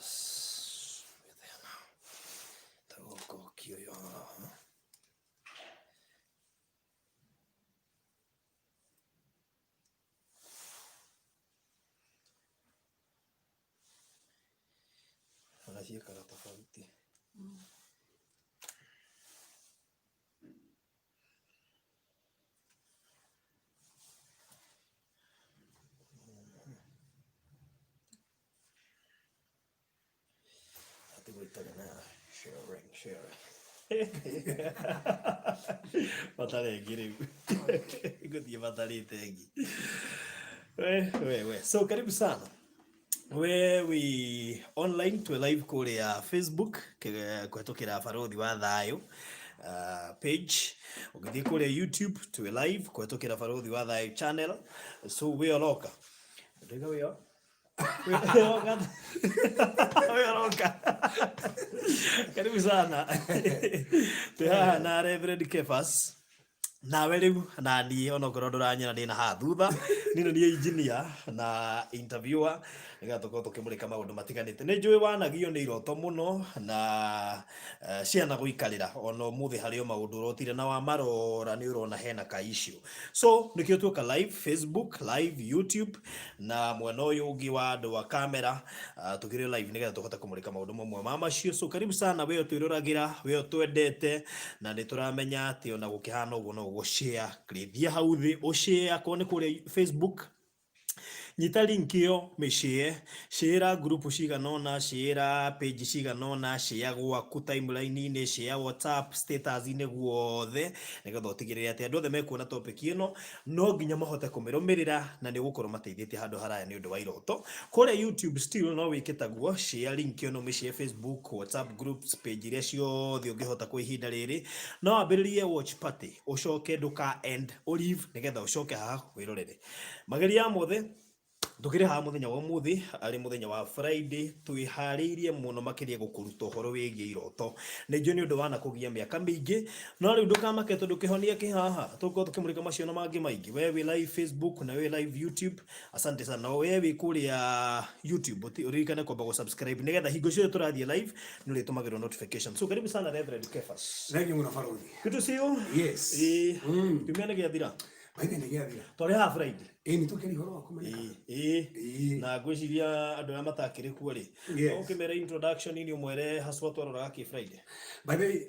Bas, we're there now. Tagũkokio yo haha. Ona ciĩkaga tofauti. Atigũitana na sharing, sharing. Matarĩ ĩngĩ rĩu. Ngũthiĩ matarĩte ĩngĩ. We, we, we. So karibu sana. We wĩ online twĩ live kũrĩa Facebook kũhetũkĩra Barũthi wa Thayũ page. Ũngĩthiĩ kũrĩa YouTube twĩ live kũhetũkĩra Barũthi wa Thayũ channel. So wĩ oroka. Ndauga wĩ o wĩ oroka. Wĩ oroka. Karibu sana. Twĩ haha na Reverend Kefas. Nawe rĩu na niĩ onokorwo ndũranyona ndĩ na haha thutha, niĩ nĩ niĩ engineer na interviewer nĩgetha tũkorwo tũkĩmũrĩka maũndũ matiganĩte. Nĩ njũĩ wanagio nĩ iroto mũno na ciana gũikarĩra ona ũmũthĩ harĩ o maũndũ ũrotire na wamarora nĩ ũrona hena ka issue. So nĩkĩo tuoka live Facebook, live YouTube na mwena ũyũ ũngĩ wa andũ a kamera tũkĩrĩ live nĩgetha tũhote kũmũrĩka maũndũ mamwe ma macio. So karibu sana we ũtwĩroragĩra, we ũtwendete na nĩ tũramenya atĩ ona gũkĩhana ũguo no ũgũ share. Thiĩ hau thĩ ũ share akorwo nĩ kũrĩa Facebook nyita link ĩyo mĩshare, share group cigana ũna, share page cigana ũna, share gwaku timeline-inĩ, share WhatsApp status-inĩ guothe nĩgetha ũtigĩrĩre atĩ andũ othe mekuona topic ĩno no nginya mahote kũmĩrũmĩrĩra na nĩ ũgũkorwo mateithĩtie handũ haraya nĩ ũndũ wa iroto. Kũrĩa YouTube still no wĩke taguo, share link ĩyo no ũmĩshare Facebook, WhatsApp groups, page iria ciothe ũngĩhota kwa ihinda rĩrĩ. No wambĩrĩrie watch party ũcoke ndũka end ũ leave nĩgetha ũcoke haha wĩrorere. Mageria mothe tũkĩrĩ haha mũthenya wa ũmũthĩ arĩ mũthenya wa Friday twĩharĩirie mũno makĩria gũkũruta ũhoro wĩgiĩ iroto. Nĩ njũĩ nĩ ũndũ wanakũgia mĩaka mĩingĩ no rĩu ndũkamake tondũ kĩhonia kĩ haha. Tũgũkorwo tũkĩmũrĩka macio na mangĩ maingĩ. We wĩ live Facebook na wĩ live YouTube, asante sana. Na we wĩ kũrĩa YouTube ũririkane kwamba gũ subscribe nĩgetha hingo ciothe tũrathiĩ live nĩ ũrĩtũmagĩrwo notification. So karibu sana Reverend Kefas. Thengiũ mũno barũthi. Good to see you. Yes. Ĩĩ. Kiumia nĩ gĩathira. Maithe nĩ gĩathira. Twarĩ haha Friday. Ĩĩ nĩ tũkĩaria ũhoro wa kũmenyeka. Ĩĩ. Ĩĩ. Na ngwĩciria andũ arĩa matakĩrĩ kuo rĩ. Yes. No ũkĩmere introduction inĩ ũmwere haswa twaroraga kĩ Friday. By the way,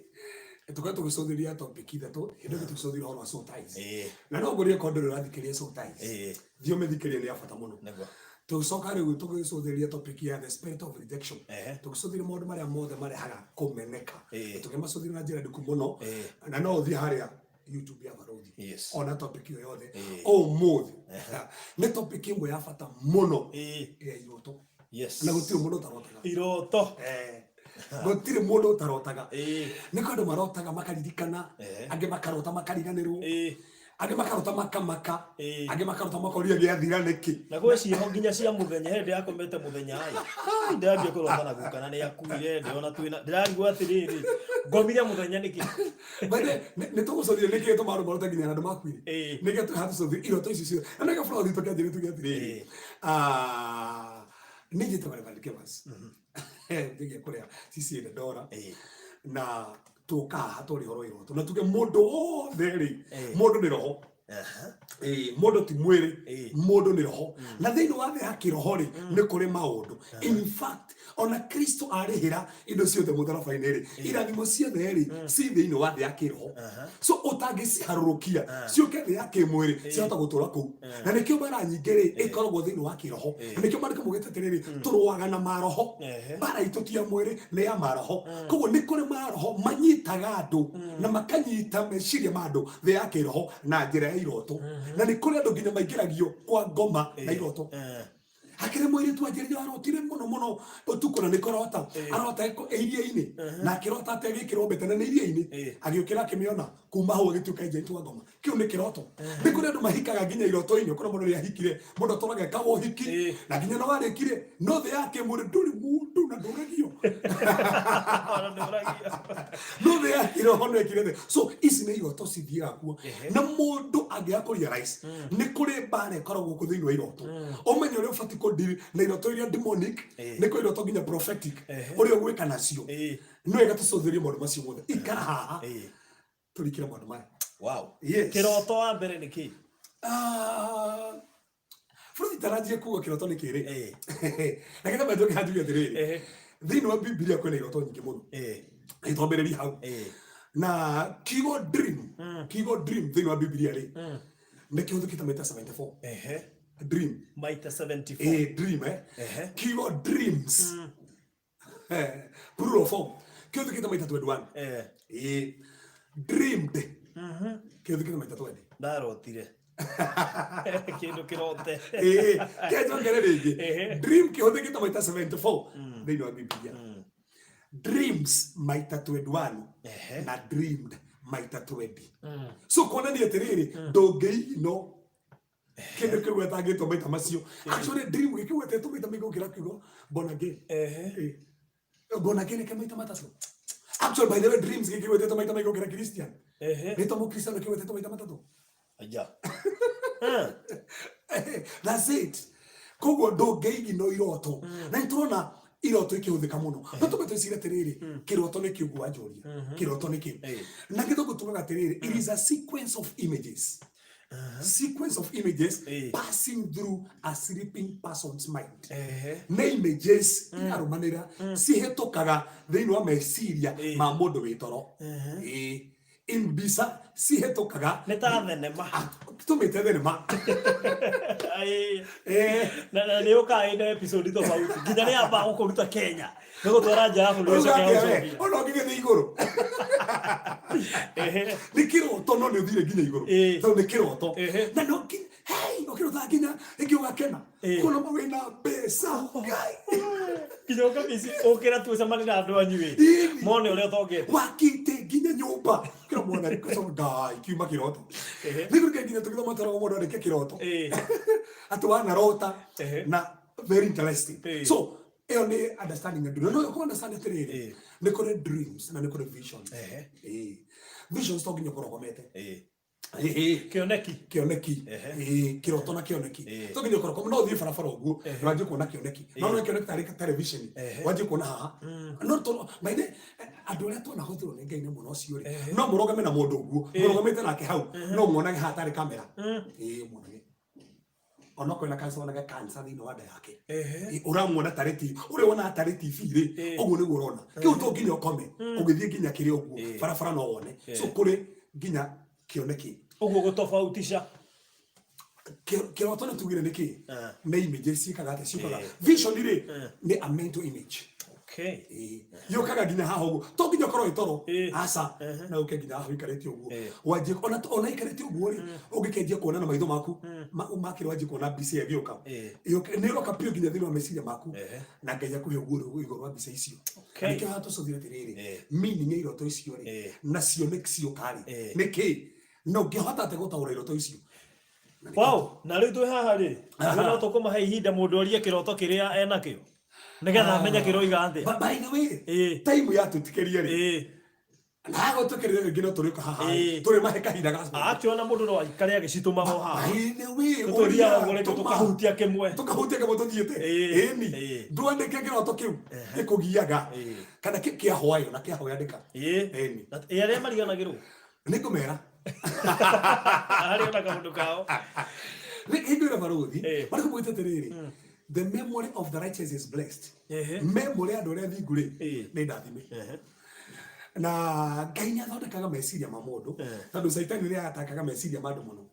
tũkoretwo tũgĩcũthĩrĩria topic ithatũ, hĩndĩ ĩngĩ tũgĩcũthĩrĩria ũhoro wa soul ties. Ĩĩ. Na no ngũrie korwo ndũrĩ ũrathikĩrĩria soul ties. Ĩĩ. Thiĩ ũmĩthikĩrĩrie nĩ ya bata mũno. Nĩguo. Tũgĩcoka rĩu tũgĩcũthĩrĩria topic ya the spirit of rejection. Ehe. Tũgĩcũthĩrĩria maũndũ marĩa mothe marehaga kũmeneka. Ĩĩ. Tũkĩmacũthĩrĩria na njĩra ndiku mũno. Ĩĩ. Na no ũthiĩ harĩa YouTube ya Barũthi. Yes. Ona topic ĩyo yothe. Ĩĩ. Ũmũthĩ nĩ topic ĩmwe ya bata mũno Ĩĩ. ya iroto. Yes. Na gũtirĩ mũndũ ũtarotaga. Iroto. Eh, Gũtirĩ mũndũ ũtarotaga. Ĩĩ. Nĩ kwĩ andũ marotaga makaririkana, Ehe. angĩ makarota makariganĩrwo, Ĩĩ. angĩ makarota makamaka, Ĩĩ. angĩ makarota makoria gĩathira nĩkĩ. Na gwĩ ciĩho nginya cia mũthenya hĩndĩ yakomete mũthenya ĩ. Ai, ndĩrambia kũrota na guka na nĩ akuire ndĩrona twĩna ndĩrarigwo atĩrĩrĩ ngomire mũthenya nĩkĩ. By the way, nĩ tũgũcũthire nĩkĩ gĩtũmaga andũ marote nginya na andũ makuire. Ĩĩ. Nĩkĩo twĩ haha tũcũthire iroto ici ciothe. Na nĩkĩo bũrũri tũkĩanjĩrĩria tuge atĩrĩrĩ. Ĩĩ. Ah, niĩ njĩtagwo Reverend Kevas. Ngĩgĩa kũrĩa CCA Dandora. Ĩĩ. Na tũka haha twarĩ ũhoro wa iroto. Na tuge mũndũ wothe rĩ, Ĩĩ. mũndũ nĩ roho. Aha. Ĩĩ, mũndũ ti mwĩrĩ, Ĩĩ. mũndũ nĩ roho. Na thĩinĩ wa thĩ ya kĩroho rĩ, nĩ kũrĩ maũndũ. In fact, ona Kristo arĩhĩra indo ciothe mũtharaba-inĩ rĩ, irathimo ciothe rĩ, ci thĩinĩ wa thĩ ya kĩroho. So ũtangĩciharũrũkia ciũke thĩ ya kĩmwĩrĩ, ciahota gũtũra kũu. Na nĩkĩo mbara nyingĩ rĩ, ĩkoragwo thĩinĩ wa kĩroho. Na nĩkĩo maandĩko maugĩte atĩrĩrĩ, tũrũaga na maroho. Ehe. Mbara itũ ti ya mwĩrĩ, nĩ ya maroho. Koguo nĩ kũrĩ maroho manyitaga andũ na makanyita meciria ma andũ thĩ ya kĩroho na njĩra ya iroto. Na nĩ kũrĩ andũ nginya maingĩragio kwa ngoma na iroto. Eh. Hakĩrĩ mũirĩtu wanjĩrire warotire mũno mũno ũtukũ na nĩ kũrota arota e iria-inĩ na akĩrota atĩ agĩkĩrwo mbete na nĩ iria-inĩ Ĩĩ. agĩũkĩra akĩmĩona. Kuma hau agĩtuĩka agent wa ngoma. Kĩu nĩ kĩroto. Nĩ kũrĩ andũ mahikaga nginya iroto-inĩ. Ũkona mũndũ ũrĩa ahikire, mũndũ atũraga ekaga ũhiki na nginya no warĩkire, no thĩ ya kĩmwĩrĩ ndũrĩ mũndũ na ndũragio. Ona ndũragio. No thĩ ya kĩroho no ĩkire thĩ. So ici nĩ iroto cithiaga kuo. Na mũndũ angĩaga kũ realize nĩ kũrĩ mbara ĩkoragwo kuo thĩinĩ wa iroto. Ũmenye ũrĩa ũbatiĩ kũ deal na iroto iria demonic, nĩ kũrĩ iroto nginya prophetic, ũrĩa ũgwĩka nacio. Nĩ wega tũcũthĩrĩrie maũndũ macio mothe. Ikara haha. Tũrikĩre maũndũ maya. Wow. Yes. Kĩroto wa mbere nĩ kĩ? Ah, bũrũri taranjie kuga kĩroto nĩ kĩrĩ. Na getha manjoke hanjuge atĩrĩrĩ, thĩinĩ wa Bibilia kwĩna iroto nyingĩ mũno. Nĩtwambĩrĩrie hau. Na kiugo dream, kiugo dream thĩinĩ wa Bibilia rĩ, nĩ kĩhũthĩkĩte maita 74. Dream. Maita 74. Dream eh. Kiugo dreams. Plural form. Kĩhũthĩkĩte maita 21. Dreamed. Kĩhũthĩkĩte maita 20. Ndarotire. Kĩndũ kĩrote. Kĩnjokere rĩngĩ. Dream kĩhũthĩkĩte maita 74 thĩinĩ wa Bibilia. Dreams maita 21 na dreamed maita 20. So kuonania atĩrĩrĩ, ndũngĩigino kĩndũ kĩu wetangĩtwo maita macio. Actually dream gĩkĩgwetetwo maita maingĩ gũkĩra kiugo born again. Born again ke maita matatũ. Actually by the way dreams gĩkĩgwetetwo maita maingĩ gũkĩra Christian. Rĩtwa mũkristiano kĩgwetetwo maita matatũ. Aya. That's it. Koguo ndũngĩigino iroto. Na nĩ tũrona iroto ikĩhũthĩka mũno. No tũmbe twĩcirie atĩrĩrĩ, kĩroto nĩ kĩ ũguo wanjũria. Kĩroto nĩ kĩ? Na gĩthũngũ tugaga atĩrĩrĩ, it is a sequence of images. Sequence of images passing through a sleeping person's mind. Nĩ images irarũmanĩra cihĩtũkaga thĩinĩ wa meciria ma mũndũ wĩ toro. Mbica cihĩtũkaga. Nĩ ta thenema. Tũmĩte thenema. Na nĩ ũkaga ĩna episode tofauti. Nginya nĩ yamba gũkũruta Kenya. Nĩ gũtwara nja ya bũrũri ũcoke ũcokie. Ona ũngĩgĩthiĩ igũrũ. Nĩ kĩroto no nĩ ũthire nginya igũrũ. Tondũ nĩ kĩroto. Na no hey, ũkĩrota nginya rĩngĩ ũgakena. Kuona ma wĩna mbeca. Ngai. Nginya ũkamici ũkĩra tu ũcemanie na andũ anyu ĩ. Mone ũrĩa ũtongete. Wakĩte nginya nyũmba. Kĩro mwana kũcoka Ngai kiuma kĩroto. Nĩ kũrĩ nginya tũgĩthoma tũragwo mũndũ andĩke kĩroto. Atĩ wanarota na very interesting. So ĩyo nĩ understanding ya dream. No ũkorwo understand atĩrĩrĩ, nĩ kũrĩ dreams na nĩ kũrĩ visions. Visions to nginya ũkorwo ũkomete. Kĩoneki. Kĩoneki. Kĩroto na kĩoneki. To nginya ũkorwo ũkomete, no ũthiĩ barabara ũguo, na wanjie kuona kĩoneki. No no kĩoneki tarĩ television, wanjie kuona haha. No to maithe andũ arĩa twanahũthĩrwo nĩ Ngai na mwena ũcio rĩ, no mũrũgame na mũndũ ũguo, mũrũgamĩte nake hau, no muonage haha tarĩ kamera. Muonage. Ona kwĩna cancer, wonage cancer thĩinĩ wa nda yake. Ũramuona tarĩ ti, ũrĩa wonaga tarĩ TV rĩ, ũguo nĩguo ũrona. Kĩu to nginya ũkome, ũgĩthiĩ nginya kĩrĩa ũguo, barabara no wone. So kũrĩ nginya kĩoneki. Ũguo gũtofautisha. Kĩroto nĩ tugire nĩ kĩ? Nĩ images ciĩkaga atĩa? Ciũkaga. Vision rĩ, nĩ a mental image. Yũkaga nginya haha ũguo. To nginya ũkorwo wĩ toro. Aca. No ũke nginya haha ũikarĩte ũguo. Wanjie, ona ikarĩte ũguo rĩ, ũngĩkenjia kuona na maitho maku, makĩra wanjie kuona mbica ĩyo ĩgĩũka. Nĩ ĩroka biũ nginya thĩinĩ wa meciria maku. Na Ngai akũhe ũguo igũrũ wa mbica icio. Nĩkĩo haha tũcũthire atĩrĩrĩ, meaning ya iroto icio rĩ, nacio nĩ cioka rĩ, nĩ kĩ? Na ũngĩhota atĩa gũtaũra iroto icio? Wow, na rĩu twĩ haha rĩ, no tũkũmahe ihinda mũndũ orie kĩroto kĩrĩa enakĩo. Nĩgetha amenye kĩroiga atĩa. By the way, time yatũtikĩria rĩ. Na gũtũkĩrĩria rĩngĩ no tũrĩũka haha. Tũrĩmahe kahinda ga. Akĩona mũndũ no aikare agĩcitũmaga o haha. By the way, Tũthiaga ũguo rĩngĩ tũkahutia kĩmwe. Tũkahutia kĩmwe tũthiĩte. Ĩni. Ndwandĩke kĩroto kĩu gĩkũgiaga. Kana kĩa hwaĩ, na kĩa hwaĩ andĩka. Ĩni. Arĩa mariganagĩrwo. Nĩ ngũmera. Harĩ ona kaũndũ kao. Hĩndĩ ĩrĩa barũthi, marĩ kũmwĩta atĩrĩrĩ, the memory of the righteous is blessed. Memory ya andũ arĩa athingu rĩ, nĩ ndathime. Na Ngai nĩ athondekaga meciria ma mũndũ, tondũ Caitani nĩ atakaga meciria ma andũ mũno.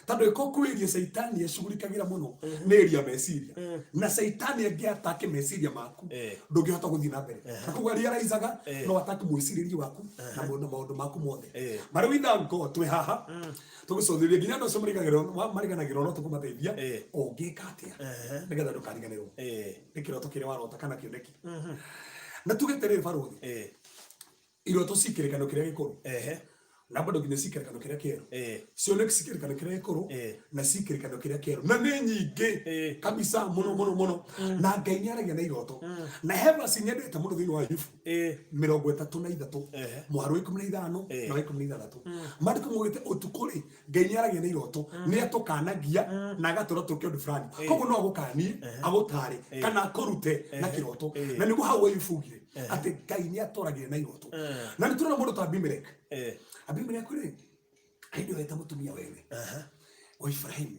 Tondũ ĩko kwĩrie Caitani acugurikagĩra mũno nĩ ĩria meciria. Na Caitani angĩatake meciria maku, ndũngĩhota gũthiĩ na mbere. Na koguo realizaga no atake mwĩcirĩrie waku na maũndũ maku mothe. But we thank God twĩ haha. Tũgũcũthĩrĩria nginya andũ acio mariganagĩrwo no tũkũmateithia ũngĩka atĩa nĩgetha ndũkariganĩrwo nĩ kĩroto kĩrĩa warota kana kĩoneki. Na tuge atĩrĩrĩ barũthi, iroto ci kĩrĩkanĩro kĩrĩa gĩkũrũ. Na bado nginya cikĩrĩkano kĩrĩa kĩerũ. Cioneki cikĩrĩkano kĩrĩa gĩkũrũ na cikĩrĩkano kĩrĩa kĩerũ, na nĩ nyingĩ kabisa, mũno mũno mũno. Na Ngai nĩ aragia na iroto, na he verse nyendete mũno thĩinĩ wa Ayubu 33 mũhari wa 15 na wa 16. Maandĩko maugĩte ũtukũ rĩ, Ngai nĩ aragia na iroto, nĩ atũkanagia na agatũra tũke ũndũ fulani. Koguo no agũkanie, agũtare kana akũrute na kĩroto. Na nĩguo hau Ayubu ugire atĩ Ngai nĩ atũragia na iroto. Na nĩ tũrona mũndũ ta Abimelek. Abimelek rĩ, hĩndĩ ĩyo eta mũtumia wene wa Ibrahimu,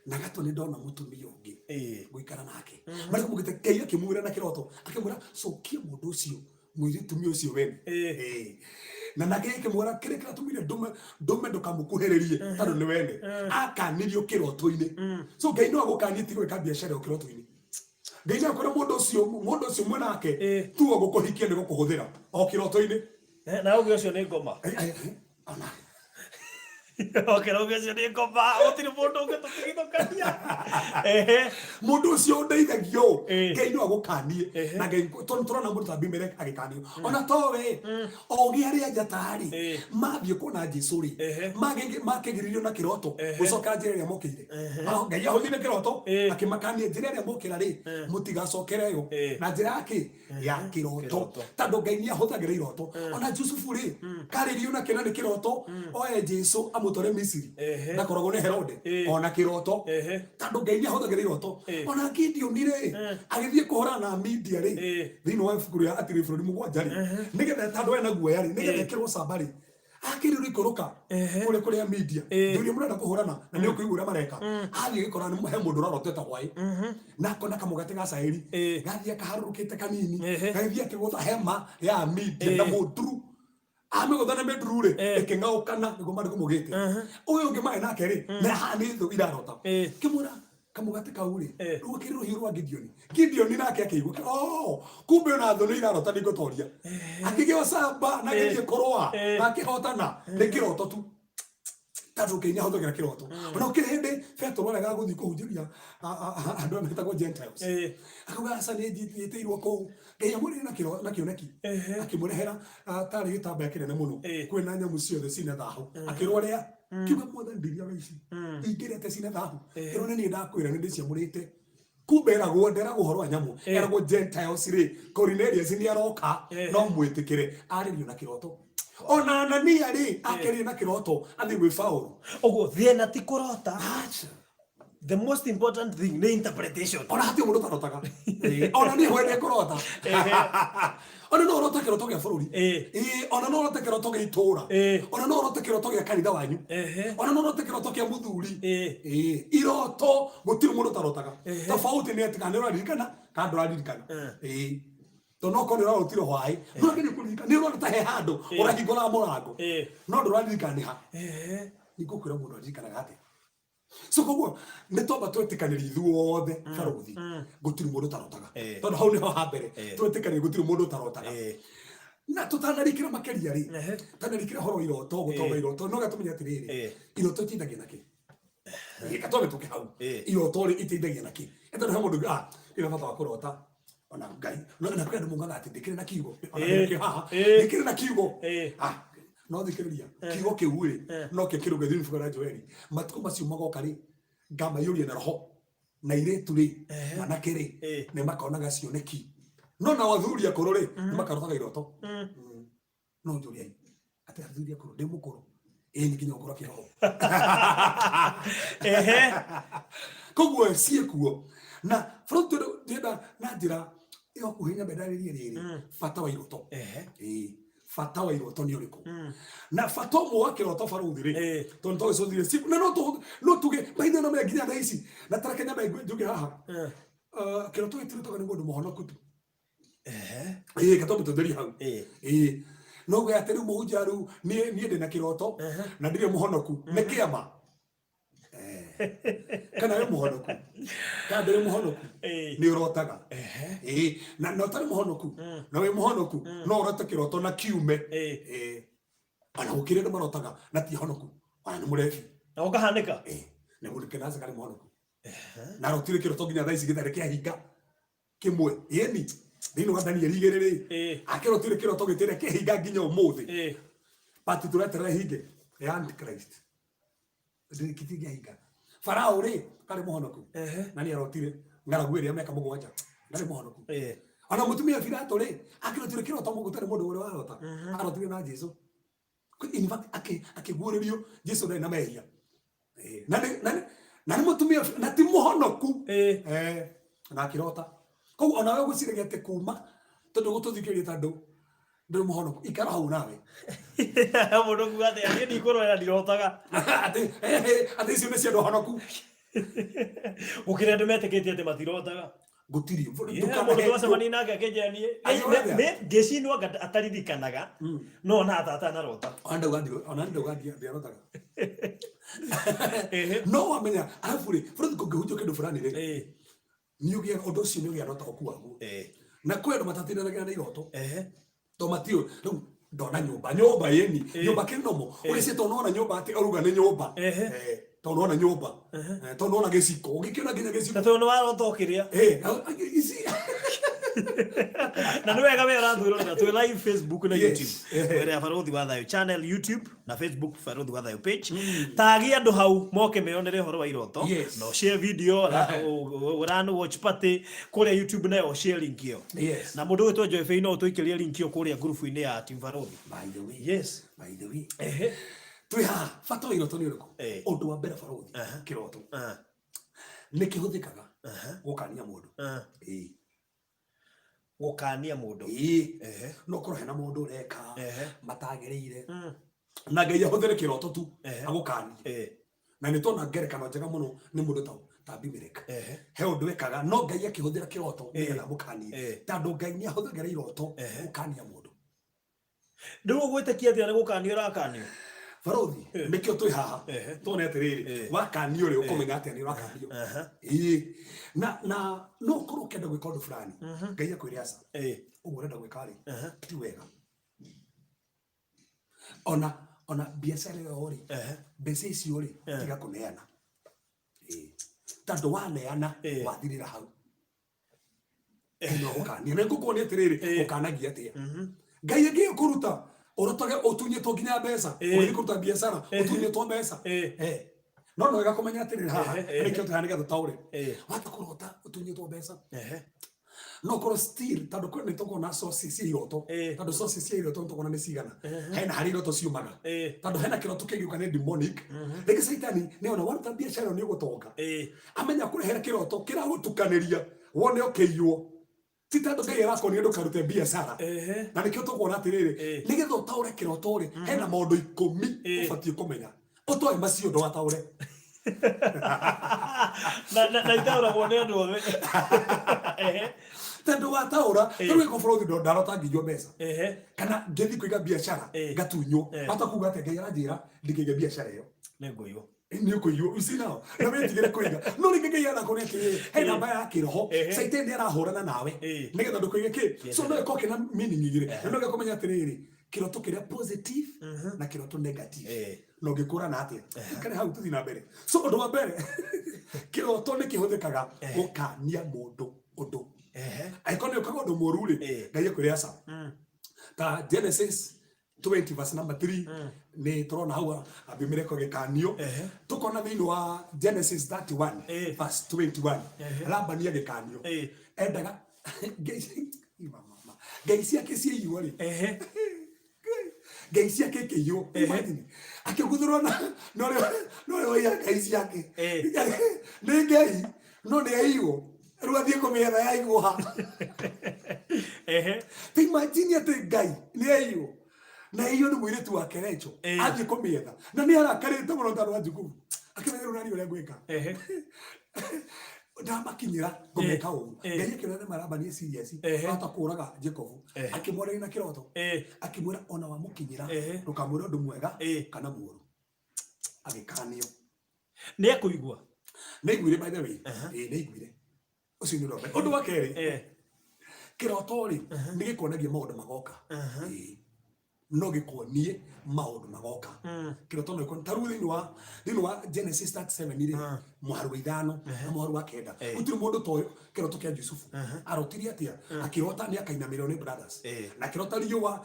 na gatũ nĩ ndona mũtumia ũngĩ gũikara nake. Marĩkũ mugĩte Ngai akĩmwĩra na kĩroto, akĩmwĩra cokia mũndũ ũcio, mũtumia ũcio wene. Na nake akĩmwĩra kĩrĩa kĩratũmire ndũme ndũme ndũkamũkuhĩrĩrie tondũ nĩ wene akanirio kĩroto-inĩ. So Ngai no agũkanie tiga gwĩka biacara ĩyo kĩroto-inĩ. Ngai no akwĩra mũndũ ũcio mwĩ nake tu gũkũhikia nĩ gũkũhũthĩra o kĩroto-inĩ. Na ũgĩ ũcio nĩ ngoma. Ona Okera ũgĩ ũcio nĩ ngoma, gũtirĩ mũndũ ũngĩtũtigithũkania. Ehe. Mũndũ ũcio ũndeithagia ũũ. Ngai no agũkanie. Na Ngai, tondũ tũrona mũndũ ta Abimelek agĩkanio, ona towe ogĩ arĩa njata rĩ, mathiĩ kuona Jesu rĩ, makĩgiririo na kĩroto gũcokera njĩra ĩrĩa mokĩire. Ngai ahũthĩre kĩroto akĩmakania njĩra ĩrĩa mokĩra rĩ, mũtigacokere yo na njĩra ya kĩ ya kĩroto. Kĩroto. Tondũ Ngai nĩ ahũthagĩra iroto. Ona Jusufu rĩ, karĩrio na kĩna nĩ kĩroto oe Jesu amũtware Misiri, ndakoragwo nĩ Herode, ona kĩroto. Tondũ Ngai nĩ ahũthagĩra iroto. Ona Gideoni rĩ, agĩthiĩ kũhũrana na Media rĩ, thĩinĩ wa ibuku rĩa Atĩrĩ Bũrũri 7 rĩ, nĩgetha tondũ ena guoya rĩ, nĩgetha ekĩrwo camba rĩ, akĩrĩrwo ikũrũka kũrĩa kũrĩa media thuri mũrenda kũhũrana na nĩ ũkũigua ũrĩa mareka. Athiĩ gĩkora nĩ he mũndũ ũrarotete hwaĩ na akona kamũgate ga cairi gathiĩ akaharũrũkĩte kanini, gagĩthiĩ akĩgũtha hema ya media na mũnduru. Amĩgũtha na mĩnduru rĩ, ĩkĩng'aũkana, nĩguo maandĩko maugĩte. Ũyũ ũngĩ marĩ nake rĩ, na haha nĩ thũ irarota, kĩmwĩra kamũgate kau rĩ, rĩu akĩrĩ rũhiũ rwa Gideoni. Gideoni nake akĩigua, oh, kumbe ona thũ nĩ irarota nĩ ngũtoria. Akĩgĩa ũcamba na agĩthiĩ kũrũa na akĩhotana nĩ kĩroto tu, tondũ Ngai nĩ ahũthagĩra kĩroto. Ona gũkĩrĩ hĩndĩ Petero aregaga gũthiĩ kũhunjĩria andũ arĩa metagwo Gentiles. Akauga aca, nĩ njĩtĩirwo kũu. Ngai amwĩrire na kĩoneki, akĩmũrehera tarĩ gĩtambaya kĩnene mũno kwĩna nyamũ ciothe cina thahu. Akĩrwo rĩa. Kiuga, "Mwathani, ndirĩaga ici, ingĩrĩa te cina thahu?" Ĩrwo nĩ niĩ ndakwĩra nĩ ndĩciamũrĩte. Kumbe eragwo, nderagwo ũhoro wa nyamũ, eragwo Gentiles rĩ, Cornelius nĩ aroka, no mwĩtĩkĩre. Arĩrio na kĩroto. Ona Anania rĩ, akĩaria na kĩroto athiĩ gwĩ Paũlũ. Ũguo thĩna ti kũrota. Aca. The most important thing nĩ interpretation. Ona hatirĩ mũndũ ũtarotaga. Ona niĩ hwende kũrota. Ona no ũrote kĩroto gĩa bũrũri. Ona no ũrote kĩroto gĩa itũũra. Ona no ũrote kĩroto gĩa kanitha wanyu. Ona no ũrote kĩroto kĩa mũthuri. Iroto gũtirĩ mũndũ ũtarotaga. Tofauti nĩ atĩ kana nĩ ũraririkana kana ndũraririkana. Tondũ no korwo nĩ ũrarotire hwaĩ, no nginya kũririkana nĩ ũrona ta he handũ ũrahingũra mũrango, no ndũraririkana nĩ ha. Nĩ ngũkwĩra mũndũ aririkanaga atĩa? So koguo nĩ twamba twetĩkanĩria ithuothe, barũthi, gũtirĩ mũndũ ũtarotaga. Tondũ hau nĩho ha mbere twetĩkanĩria gũtirĩ mũndũ ũtarotaga. Na tũtanarikĩra makĩria rĩ, tanarikĩra ũhoro wa iroto, gũtaũra iroto, no gatũmenye atĩrĩrĩ, iroto iteithagia na kĩ? Ĩĩ, twambe tũke hau. Iroto rĩ, iteithagia na kĩ? Tondũ he mũndũ ina bata wa kũrota ona Ngai na kwĩ andũ maugaga atĩ ndĩkĩrĩ na kiugo ona ndĩkĩrĩ haha, ndĩkĩrĩ na kiugo. Ah, no thikĩrĩria, kiugo kĩu rĩ, no kĩo kĩrũge thĩinĩ ibuku rĩa Joeli, matukũ macio magoka rĩ, ngamaiyũria na roho, na irĩtu rĩ, anake rĩ, nĩ makonaga cioneki, no nao athuri akũrũ rĩ, nĩ makarotaga iroto. No njũriai atĩ athuri akũrũ, ndĩ mũkũrũ, ĩĩ, nĩ nginya ũkũrũ kĩroho. Koguo ciĩkuo na bũrũri ndĩrenda na njĩra ya ũkuhĩ nyambe ndarĩrie rĩrĩ, bata wa iroto. Ĩĩ, bata wa iroto nĩ ũrĩkũ? Na bata ũmwe wa kĩroto, barũthi rĩ, tondũ tũgĩcũthire na no tuge mahinda no nginya thaa ici, na tareke nyambe njuge haha, kĩroto gĩtirutaga nĩ mũndũ mũhonoku tu. Ĩĩ, katwambe tũtherie hau. Ĩĩ, no gwe atĩ rĩu mũhunjia, rĩu niĩ ndĩ na kĩroto na ndirĩ mũhonoku, nĩ kĩama? Kana wĩ mũhonoku kana ndũrĩ mũhonoku, nĩ ũrotaga. Ĩĩ, na ũtarĩ mũhonoku na wĩ mũhonoku, no ũrote kĩroto na kiume. Ona gũkĩrĩ andũ marotaga na ti honoku, ona nĩ mũrebi. Na ũkahanĩka. Ĩĩ, nĩ mũndũ kĩnaca karĩ mũhonoku na arotire kĩroto nginya thaa ici gĩtarĩ kĩahinga kĩmwe. Ĩni thĩinĩ wa Danieli 2 rĩ, akĩrotire kĩroto gĩtarĩ kĩahinga nginya ũmũthĩ. But tũreterera hinge ya antichrist kitingĩhinga. Farao rĩ, ndarĩ mũhonoku. Na nĩ arotire ng'aragu ĩrĩa mĩaka 7, ndarĩ mũhonoku. Ona mũtumia Pilato rĩ, akĩrotire kĩroto gũtarĩ mũndũ ũrĩa warota. Arotire na Jesu. In fact, akĩguũrĩrio Jesu ndarĩ na mehia. Na nĩ mũtumia na ti mũhonoku. Na akĩrota. Koguo onawe ũgwĩciragia atĩ kuma tondũ gũtũthikĩrĩria tondũ ndũrĩ mũhonoku, ikara hau nawe. Mũndũ kuga atĩ niĩ ndikũrwara, ndirotaga. Atĩ icio nĩ cia andũ ahonoku. Gũkĩrĩ andũ metĩkĩtie atĩ matirotaga. Gũtirĩ. Mũndũ twacemania nake akĩnjĩra niĩ ngĩcinwo anga ataririkanaga, no ona atanarota. Ona ndauga ndiarotaga. No wamenya arabu rĩ, bũrũri kũngĩhutio kĩndũ fulani rĩ, nĩ ũgĩaga ũndũ ũcio, nĩ ũgĩaga na ũtaũku waguo. Na kwĩ andũ matatindanagĩra na iroto to matiũ. Rĩu ndona nyũmba, nyũmba yeni nyũmba kĩnomo ũgĩcie, tondũ nona nyũmba atĩ ũruga nĩ nyũmba. Tondũ nona nyũmba, tondũ nona gĩciko, ũgĩkĩona nginya gĩciko. Na tondũ nĩ warota ũkĩrĩa. Ici Na nĩ wega we ũratwĩrorera, twĩ live Facebook na YouTube. Wĩra ya Barũthi wa Thayũ channel YouTube na Facebook, Barũthi wa Thayũ page. Tagi andũ hau moke meyonere ũhoro wa iroto. Na share video, run watch party kũrĩa YouTube, nayo share link ĩyo. Na mũndũ ũgwĩtwo Joy Fei no ũtũikĩrie link ĩyo kũrĩa ngurubu-inĩ ya Team Barũthi. By the way. Yes. By the way. Twĩ haha, bata wa iroto nĩ ũrĩkũ? Ũndũ wa mbere, barũthi, kĩroto nĩ kĩhũthĩkaga gũkania mũndũ. Gũkania mũndũ. Ĩĩ. No korwo hena mũndũ ũreka matagĩrĩire, na Ngai ahũthĩre kĩroto tu agũkanie. Na nĩ tuona ngerekano njega mũno nĩ mũndũ ta Abimelek. He ũndũ ekaga, no Ngai akĩhũthĩra kĩroto nĩgetha amũkanie, tondũ Ngai nĩ ahũthagĩra iroto gũkania mũndũ. Rĩu ũgwĩtĩkia atĩa nĩ gũkanio ũrakanio? Barothi, nĩkĩo twĩ haha. Tuone atĩrĩrĩ, wakanio rĩ, ũkũmenya atĩa nĩ ũrakanio? Ĩĩ, na no ũkorwo ũkĩenda gwĩka ũndũ fulani, Ngai akwĩre aca, ũguo ũrenda gwĩka rĩ, ti wega. Ona biacara ĩyo rĩ, mbeca icio rĩ, tiga kũneana. Ĩĩ, tondũ waneana, wathirĩra hau. No gũkania nĩ ngũkuonia atĩrĩrĩ, ũkanagia atĩa Ngai angĩkũruta ũrotage ũtunyĩtwo nginya mbeca, ũgĩthiĩ kũruta biacara ũtunyĩtwo mbeca. No nĩ wega kũmenya atĩrĩrĩ, haha nĩkĩo tũhaha nĩgetha tũtaũre. Wata kũrota ũtunyĩtwo mbeca, no korwo still, tondũ nĩ tũkuona sources cia iroto. Tondũ sources cia iroto nĩ tũkuona nĩ cigana, hena harĩa iroto ciumaga. Tondũ hena kĩroto kĩngĩũka nĩ demonic, rĩngĩ Caitani nĩ ona waruta biacara ĩyo nĩ ũgũtonga, amenya kũrehera kĩroto kĩragũtukanĩria wone ũkĩiywo, ti tondũ Ngai arakuonia ndũkarute biacara. Na nĩkĩo tũkuona atĩrĩrĩ, nĩgetha ũtaũre kĩroto rĩ, hena maũndũ 10 ũbatiĩ kũmenya. Ũtoĩ macio, ndũgataũre. Na itaũragwo nĩ andũ othe. Tondũ wataũra, rĩu ĩko bũrũri ndarota nginywo mbeca kana ngĩthiĩ kũiga biacara ngatunywo, hata kuga atĩ Ngai aranjĩra ndikĩige biacara ĩyo. Nĩ ngũiywo. Nĩ ũkũiywo. You see now, na wĩtigĩre kũiga, no rĩngĩ Ngai anakuonia atĩrĩrĩ, he namba ya kĩroho, Caitani nĩ arahũrana nawe nĩgetha ndũkũige kĩ. So no ĩkorwo kĩna meaning igĩrĩ, na no gĩkũmenya atĩrĩrĩ, kĩroto kĩrĩa positive na kĩroto negative, na ũngĩkũrana atĩa. Ikare hau, tũthiĩ na mbere. So ũndũ wa mbere, kĩroto nĩ kĩhũthĩkaga gũkania mũndũ ũndũ. Angĩkorwo nĩ ũkaga ũndũ mũru rĩ, Ngai akwĩre aca. Ta Genesis 20 verse number 3, nĩ tũrona hau Abimeleko agĩkanio. Tũkona thĩinĩ wa Genesis 31 verse 21, Labani agĩkanio. Endaga ngai, mama, ngai ciake ciaiywo rĩ, ngai ciake ikĩiywo. Imagine, akĩguthũrwo na ũrĩa waiya ngai ciake. Nĩ ngai, no nĩ aiywo, rĩu athiĩ kũmĩetha yaigwo ha? Ta imagine atĩ ngai nĩ aiywo, na aiywo nĩ mũirĩtu wake Rachel. Athiĩ kũmĩetha na nĩ arakarĩte mũno tondũ wa Jakubu, akĩmenya rĩu nani ũrĩa ngwĩka, ndamakinyĩra ngũmeka ũru. Ngai akĩona nĩ marambania serious, ahota kũraga Jacob, akĩmwarĩria na kĩroto, akĩmwĩra ona wamũkinyĩra, ndũkamwĩre ũndũ mwega kana mũũru. Agĩkanio. Nĩ ekũigua. Nĩ aiguire, by the way. Ĩĩ, nĩ aiguire. Ũcio nĩ ũndũ wa mbere. Ũndũ wa kerĩ, kĩroto rĩ, nĩ gĩkuonagia maũndũ magoka. Ĩĩ. No gĩkuonie maũndũ magoka. Kĩroto no gĩkuonie, ta rĩu thĩinĩ wa Genesis 37 rĩ, mũhari wa 5 na mũhari wa 9. Gũtirĩ mũndũ toĩ kĩroto kĩa Jusufu. Arotire atĩa? Akĩrota nĩ akainamĩrĩrwo nĩ brothers. Na akĩrota riũa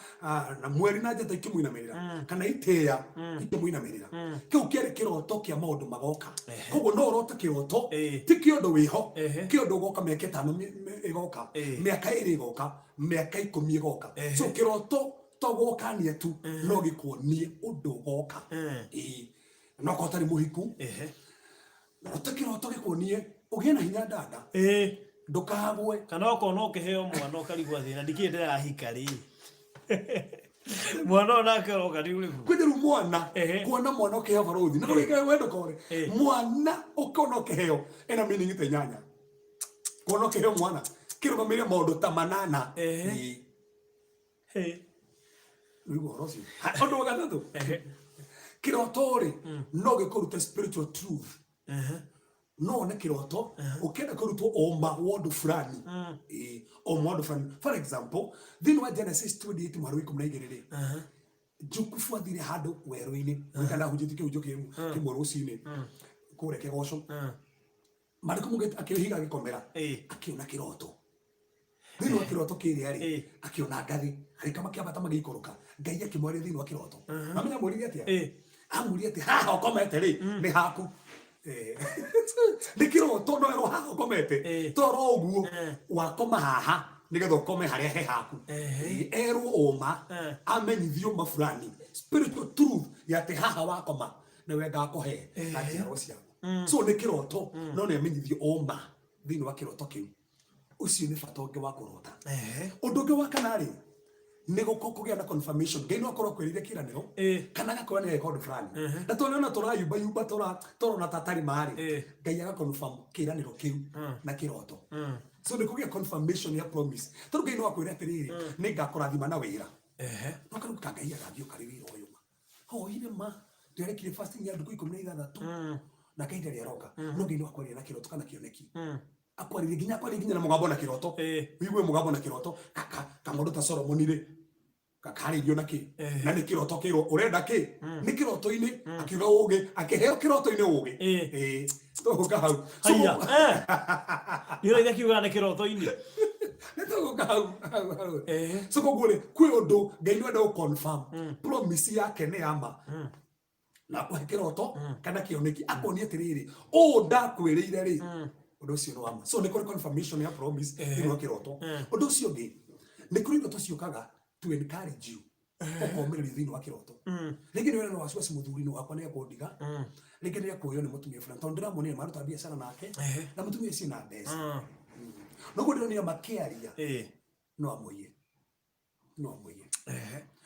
na mweri na njata ikĩmũinamĩrĩra, kana itĩĩa ikĩmũinamĩrĩra. Kĩu kĩarĩ kĩroto kĩa maũndũ magoka. Koguo no ũrote kĩroto ti kĩũndũ wĩho, kĩũndũ ũgoka mĩaka 5 ĩgoka, mĩaka 2 ĩgoka, mĩaka 10 ĩgoka. So kĩroto to gũkania tu, no gĩkuonie ũndũ ũgoka. Ĩĩ, no korwo ũtarĩ mũhiku, rote kĩroto gĩkuonie ũgĩe na hinya ndanda, ndũkagwe. Kana okorwo no ũkĩheo mwana ũkarigwo thĩna ndikĩĩ ndĩrahika rĩ, mwana ũyũ nake ũroka nĩ ũrĩkũ? Kwĩ rĩu mwana, kuona mwana ũkĩheo barũthi na kũrĩkĩra wendo kore. Mwana ũkĩona ũkĩheo ena meaning ta 8. Kuona ũkĩheo mwana kĩrũgamĩrĩre maũndũ ta 8. Ĩĩ. Rĩu ũhoro ũcio. Ha, ũndũ wa gatatũ, kĩroto rĩ no gĩkũrute spiritual truth. No one kĩroto ũkĩenda kũrutwo ũma wa ũndũ fulani. Ĩĩ, ũma wa ũndũ fulani. For example, thĩinĩ wa Genesis 28 mũhari wa 12 rĩ, Jukufu athire handũ werũ-inĩ gwĩka ndahunjĩtie kĩhunjio kĩmwe rũcinĩ kũrĩa kĩgoco. Marĩkũ mũgĩte akĩhiga agĩkomera, akĩona kĩroto. Thĩinĩ wa kĩroto kĩrĩa rĩ, akĩona ngathĩ arĩka makĩambata magĩikũrũka. Ngai akĩmwaria thĩinĩ wa kĩroto. Mamenya amwĩrire atĩa? Amwĩrire atĩ haha ũkomete rĩ nĩ haku. Nĩ kĩroto no erwo haha ũkomete, toro ũguo wakoma haha nĩgetha ũkome harĩa he haku. Erwo ũma, amenyithio ma fulani, spiritual truth ya atĩ haha wakoma nĩwe ngakũhe na njiarwa ciaku. So nĩ kĩroto, no nĩ amenyithio ũma thĩinĩ wa kĩroto kĩu. Ũcio nĩ bata ũngĩ wa kũrota. Ũndũ ũngĩ wa kana rĩ, nĩ kũgĩa na confirmation. Ngai no akorwo akwĩrĩire kĩranĩro, kana agakorwo nĩ ageka ũndũ fulani, na tũrona tũrayumbayumba, tũrona ta atarĩ marĩ, Ngai aga confirm kĩranĩro kĩu na kĩroto. So nĩ kũgĩa confirmation ya promise, tondũ Ngai no akwĩre atĩrĩrĩ, nĩ ngakũrathima na wĩra. No karĩu ka Ngai agagĩũka rĩ wĩra ũyũ ma hoire ma ndĩarekire fasting ya ndukũ 16 na Ngai ndarĩ aroka. No Ngai no akwaria na kĩroto kana kĩoneki, akwarĩrie nginya na mũgambo na kĩroto. Wigue mũgambo na kĩroto kamũndũ ta Solomoni rĩ, kakarĩrio na kĩ? Na nĩ kĩroto kĩrwo ũrenda kĩ nĩ kĩroto-inĩ, akiuga ũgĩ, akĩheo kĩroto-inĩ ũgĩ. Ĩĩ, tũgũka hau. So, Haiya, nĩ ũraitha kiuga nĩ kĩroto-inĩ. Nĩ tũgũka hau. So koguo rĩ, kwĩ ũndũ Ngai nĩ enda gũ confirm promise yake nĩ ya ma, na akũhe kĩroto kana kĩoneki, akonie atĩrĩrĩ, ũũ ndakwĩrĩire rĩ, ũndũ ũcio nĩ wa ma. So nĩ kũrĩ confirmation ya promise thĩinĩ wa kĩroto. Ũndũ ũcio ũngĩ, nĩ kũrĩ indo ciũkaga to encourage you, ũkomĩrĩrio thĩinĩ wa kĩroto. Rĩngĩ nĩ wĩra wasiwasi, mũthuri-inĩ wakwa nĩ ekũndiga, rĩngĩ nĩ ekũywo nĩ mũtumia fulani, tondũ ndĩramuonire maruta biacara nake na mũtumia ũcio na mbeca, noguo ndĩronire makĩaria. No amũiye, no amũiye,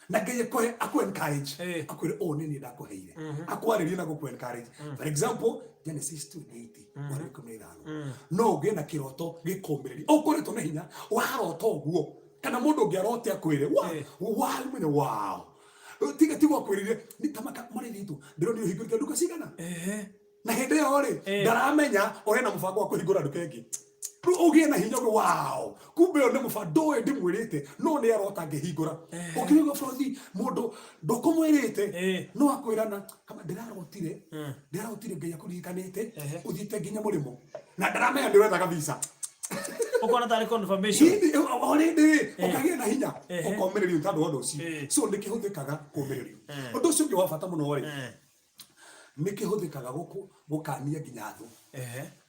na Ngai akũhe, aku encourage, akwĩre ũũ nĩ niĩ ndakũheire, akwarĩrie na gũkũ encourage. For example, Genesis 28 mweri wa 15, no ũgĩe na kĩroto gĩkũmĩrĩria ũkoretwo na hinya warota ũguo, kana mũndũ ũngĩ arote akwĩre wa wa mwene wow, tiga tiga akwĩrire nĩ ta maka marĩ ritũ, ndĩronire ũhingũrĩte nduka cigana. Na hĩndĩ ĩyo rĩ, ndaramenya ũrĩ na mũbango wa kũhingũra nduka ĩngĩ. Rĩu ũgĩe na hinya ũguo, wow, kumbe ũyũ nĩ mũbango ndũĩ ndĩmwĩrĩte, no nĩ arota ngĩhingũra. Ũkĩigua bũrũthi mũndũ ndũkũmwĩrĩte, no akwĩrana kama ndĩrarotire, ndĩrarotire Ngai akũririkanĩte, ũthiĩte nginya mũrĩmo na ndaramenya nĩ ũrethaga visa. Ũkona tarĩ confirmation. Already rĩ, ũkagĩa na hinya, ũkomĩrĩrio tondũ wa ũndũ ũcio. So nĩ kĩhũthĩkaga kũmĩrĩrio. Ũndũ ũcio ũngĩ wa bata mũno rĩ, nĩ kĩhũthĩkaga gũkũ gũkania nginya thũ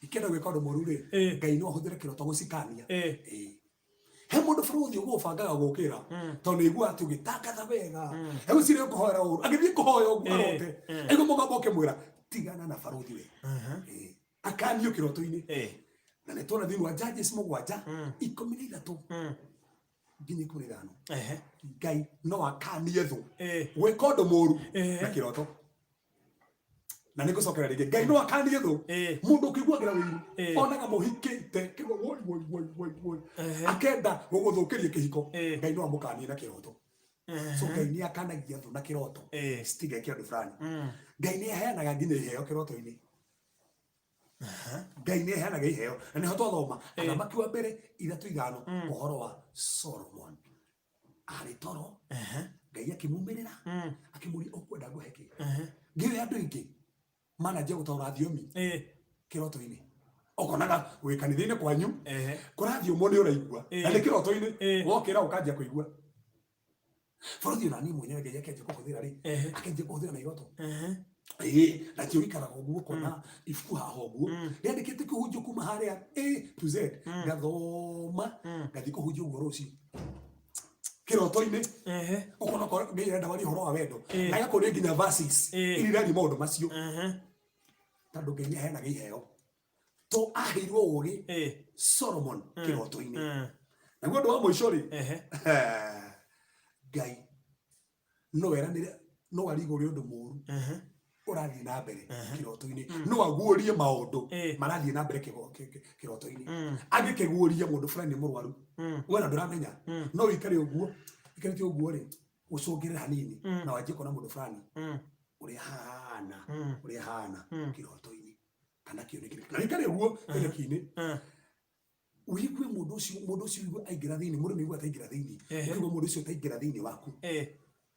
ikĩenda gwĩka ũndũ mũru rĩ, Ngai no ahũthĩre kĩroto gũcikania. Ĩĩ. He mũndũ bũrũthi ũguo ũbangaga gũkĩra, tondũ nĩ aiguaga atĩ ũgĩtangatha wega, egwĩciria ũkũhoera ũru, agĩthiĩ kũhoya ũguo, arote aigua mũgambo ũkĩmwĩra, "Tigana na barũthi we." Ĩĩ. Akanio kĩroto-inĩ. Na nĩ tuona thĩinĩ wa Judges 7 13 nginya 15, Ngai no akanie thũ gwĩka ũndũ mũru na kĩroto. Na nĩ ngũcokera rĩngĩ, Ngai no akanie thũ. Mũndũ ũkĩiguagĩra ũiru, onaga mũhikĩte kĩgwa, woi woi woi woi woi, akenda gũgũthũkĩria kĩhiko, Ngai no amũkanie na kĩroto. So Ngai nĩ akanagia thũ na kĩroto citigeke ũndũ fulani. Ngai nĩ aheanaga nginya iheo kĩroto-inĩ. Ngai nĩ aheanaga iheo, na nĩho twathoma Athamaki wa Mbere 3:5, ũhoro wa Solomon arĩ toro. Ngai akĩmumĩrĩra, akĩmũria, "Ũkwenda ngũhe kĩ?" Ngĩũĩ andũ aingĩ mananjia gũtaũra thiomi kĩroto-inĩ. Ũkonaga wĩ kanitha-inĩ kwanyu, kũrathiũmwo nĩ ũraigua, na nĩ kĩroto-inĩ. Wokĩra ũkanjia kũigua. Bũrũri ona niĩ mwenyewe Ngai akĩanjia kũhũthĩra rĩ, akĩanjia kũhũthĩra na iroto. Ĩĩ, na kĩo gĩikaraga ũguo, ũkona ibuku haha ũguo rĩandĩkĩte kũhunjio kuma harĩa A to Z, ngathoma, ngathiĩ kũhunjia ũguo rũciũ kĩroto-inĩ. Ũkona okorwo Ngai arenda warie ũhoro wa wendo, na agakũria nginya verses iria iraria maũndũ macio, tondũ Ngai nĩ aheanaga iheo, to aheirwo ũgĩ Solomon kĩroto-inĩ. Naguo ũndũ wa mũico rĩ, Ngai no eranĩre, no arigũre ũndũ mũru ũrathiĩ na mbere kĩroto-inĩ, no aguũrie maũndũ marathiĩ na mbere kĩroto-inĩ. Angĩkĩguũria mũndũ fulani nĩ mũrwaru, we na ndũramenya, no wĩikare ũguo ikarĩte ũguo rĩ, ũcũngĩrĩre hanini na wanjie kuona mũndũ fulani ũrĩa hana, ũrĩa hana kĩroto-inĩ kana kĩoneki, na wĩikare ũguo kĩoneki-inĩ, ũigue mũndũ ũcio, mũndũ ũcio ũigue aingĩra thĩinĩ, mũndũ nĩaigua ataingĩra thĩinĩ. Ũkaigua mũndũ ũcio ataingĩra thĩinĩ waku.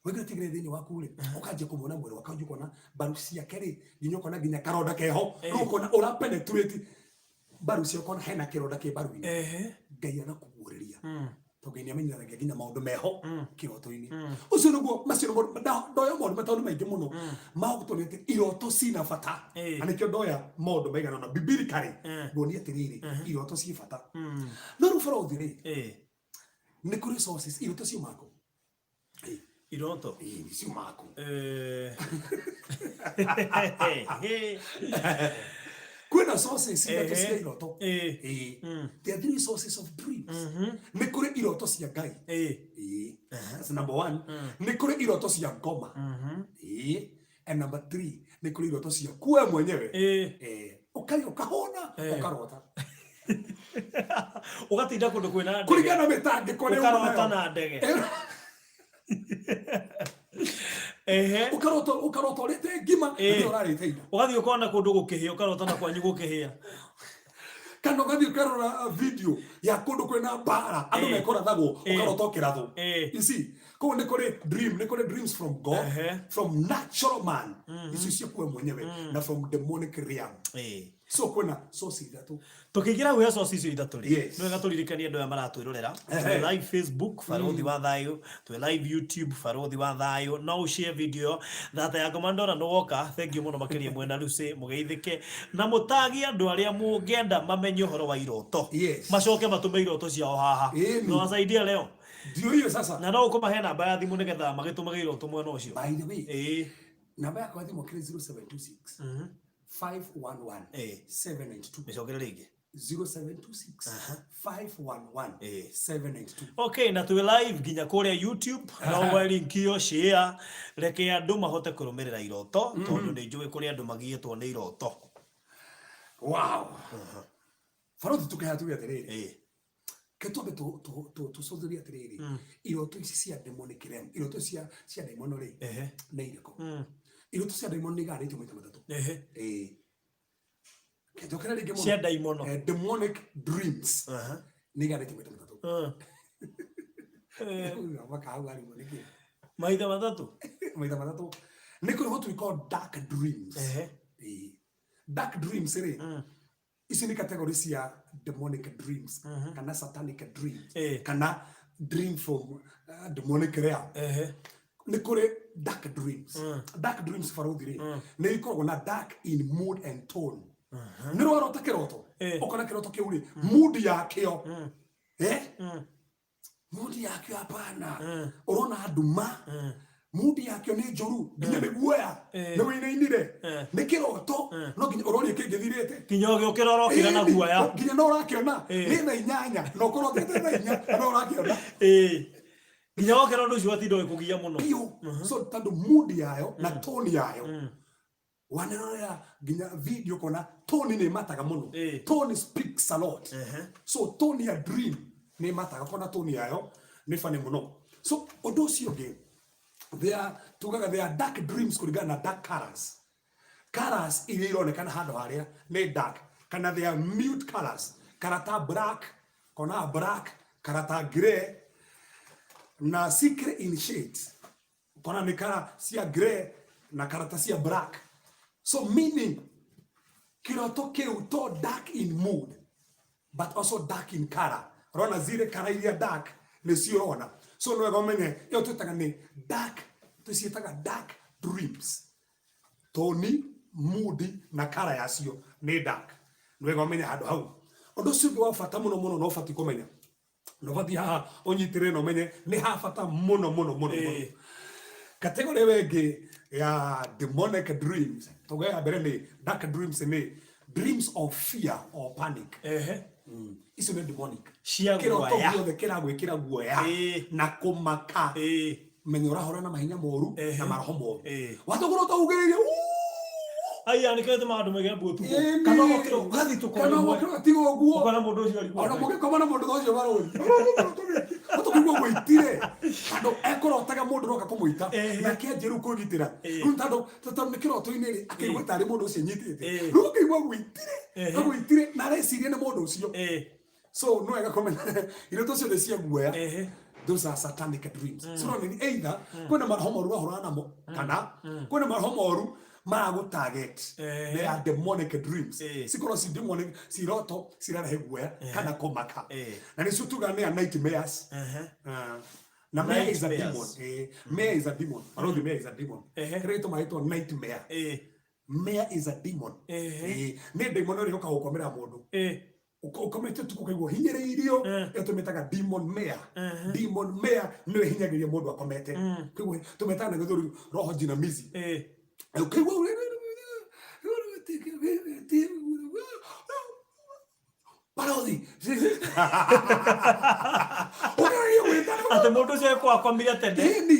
Waigua ataingĩra thĩinĩ waku rĩ, ũkanjia kũmuona mwĩrĩ wake, ũkanjia kuona mbaru ciake rĩ, nginya ũkona nginya karonda keho. Rĩu ũkona ũra penetrate mbaru ciake, ũkona hena kĩronda kĩ mbaru-inĩ. Ngai agakũguũrĩria, tondũ Ngai nĩamenyithanagia nginya maũndũ meho kĩroto-inĩ. Ũcio nĩguo, macio nĩmo ndoya maũndũ matano maingĩ mũno ma gũtuonia atĩ iroto cina bata. Na nĩkĩo ndoya maũndũ maigana ũna biblically nguonia atĩrĩrĩ, iroto ciĩ bata. No rĩu bũrũthi rĩ, nĩ kũrĩ sources iroto ciumaga kũ? Iroto. Ĩĩ, ciumaga kũ? Kwĩna sources ithatũ cia iroto. Ĩĩ. There are three sources of dreams. Nĩ kũrĩ iroto cia Ngai. Ĩĩ. That's number one. Nĩ kũrĩ iroto cia ngoma. Ĩĩ. And number three, nĩ kũrĩ iroto ciaku we mwenyewe. Ũkarĩa ũkahũna, ũkarota. Ũgatinda kũndũ kwĩna ndege. Kũringana na mĩtangĩko ĩrĩa uma Ũkarota nayo. na ndege. Ũkarota, ũkarota ũrĩte ngima na nĩwe ũrarĩte indo. Ũgathiĩ ũkona kũndũ gũkĩhĩa, ũkarota na kwanyu gũkĩhĩa. Kana ũgathiĩ ũkarora video ya kũndũ kwĩna mbara, andũ mekũrathagwo, ũkarota ũkĩrathwo. You see, koguo nĩ kũrĩ dream, nĩ kũrĩ dreams from God, from natural man, icio ciaku we mwenyewe, na from demonic realm. So kwĩna source ithatũ. Tũkĩingĩra hau he source icio ithatũ rĩ, Yes. nĩ wega tũririkanie andũ aya maratwĩrorera. Twĩ live Facebook Barũthi wa Thayũ, twĩ live YouTube Barũthi wa Thayũ. No ũshare video ĩyo. Thata ya ngoma ndona nĩ woka. Thank you mũno makĩria mwena Lucy, mũgeithĩke na mũtagie andũ arĩa mũngĩenda mamenye ũhoro wa iroto. Macoke matũme iroto ciao haha. Tunawasaidia leo. Ndio hiyo sasa. Na no ũkũmahe namba ya thimũ nĩgetha magĩtũmage iroto mwena ũcio. By the way, namba yakwa ya thimũ kĩrĩ 0726 511 792. Mĩcokere rĩngĩ. 0726 511 792. Okay, na twĩ live nginya kũrĩa YouTube. No we link ĩyo share, reke andũ mahote kũrũmĩrĩra iroto, tondũ nĩ njũĩ kũrĩ andũ magiĩtwo nĩ iroto. Wow. Barothi, tũkĩhaya tuge atĩrĩrĩ, ke twambe tũcũthĩrie atĩrĩrĩ, iroto ici cia demonic realm, iroto cia daimono rĩ, nĩ irĩkũ? Iroto cia daimono nĩ igayanĩtio maita matatũ. Ĩĩ, kĩnjokere rĩngĩ mũno. Cia ndaimono. Demonic dreams nĩ igayanĩtio maita matatũ. Makahau arimũ nĩkĩ? Maita matatũ. Maita matatũ. Nĩ kũrĩ what we call dark dreams. Ĩĩ. Dark dreams rĩ, ici nĩ category cia demonic dreams kana satanic dreams kana dream from demonic realm. Nĩ kũrĩ dark dreams. Dark dreams, barothi rĩ, nĩ ikoragwo na dark in mood and tone. Nĩ rwarota kĩroto, ũkona kĩroto kĩu rĩ, mood yakĩo, mood yakĩo hapana, ũrona nduma, mood yakĩo nĩ njũru, nginya nĩ guoya, nĩ wĩinainire nĩ kĩroto, no nginya ũroria kĩngĩthirĩte. Nginya ũgĩũkĩra ũrokĩra na guoya. Nginya no ũrakĩona nĩ thaa 8 na ũkorotete thaa 4 na no ũrakĩona. Nginya wokĩra ũndũ ũcio watinda ũgĩkũgia mũno. Biũ. So tondũ mood yayo na tone yayo, wanerorera nginya video kona tone nĩ mataga mũno. Tone speaks a lot. So tone ya dream nĩ mataga, kona tone yayo nĩ funny mũno. So ũndũ ũcio ũngĩ, they are, tugaga they are dark dreams kũringana na dark colors, colors iria ironekana handũ harĩa nĩ dark, kana they are mute colors, karata black, kona black, karata grey na secret in shades. Ũkona nĩ kara cia grey na karata cia black. So meaning kĩroto kĩu to dark in mood but also dark in color. Ũrona zile kara iria dark nĩcio ũrona. So nĩ wega ũmenye ĩyo twĩtaga nĩ dark, tũciĩtaga dark dreams. Toni, mood na kara yacio nĩ dark. Nĩ wega ũmenye handũ hau. Ũndũ ũcio ũngĩ wa bata mũno mũno na ũbatiĩ kũmenya, na ũbatiĩ haha ũnyitĩrĩre na ũmenye nĩ ha bata mũno mũno mũno mũno. Category ĩyo ĩngĩ ya demonic dreams, tuge ya mbere nĩ dark dreams, nĩ dreams of fear or panic. Icio nĩ demonic. Cia Kĩroto guoya. gĩothe kĩragwĩkĩra guoya na kũmaka, menya ũrahũrana na mahinya moru na maroho moru. Watũkũrota ugĩrĩrie Aya nä kete maå ndå megea mbu ũtukũ kana ũgokĩra ũgathitũka kana ũgokĩra tiga ũguo ũkona mũndũ ũcio arigwo ona mũgĩkoma na mũndũ ta ũcio marũri tũkĩigua gwĩtire tondũ ekũrotaga mũndũ roka kũmũita nake anjie rĩu kwĩgitĩra rĩu tondũ tondũ nĩ kĩroto-inĩ rĩ akĩigua tarĩ mũndũ ũcio anyitĩte rĩu akĩigua gwĩtire agwĩtire na areciria nĩ mũndũ ũcio. So no wega kũmenya iroto ciothe cia guoya, those are satanic dreams. So no nĩ either kwĩna maroho moru ũrahũrana namo kana kwĩna maroho moru maragũ target. They are demonic dreams. Cikorwo ci demonic ciroto cirarehe guoya kana kũmaka na nĩcio tugaga nĩ a nightmares. Ah, na mare is a demon. Nightmares. Mare is a demon, Barothi. Mare is a demon. Kĩrĩa gĩtũmaga ĩtwo nightmare, mare is a demon. Nĩ demon ĩrĩa yũkaga gũkomera mũndũ ũkomete ũtukũ ũkaigua hinyĩrĩirio. Ĩyo tũmĩtaga demon mare. Demon mare nĩyo ĩhinyagĩria mũndũ akomete. Ũkaigua tũmĩtaga na gĩthũri roho jinamizi. Ũkaigua barothi ũkĩgeria gwĩtana Atä må ndå å cio ekwakomire tene. Ĩni.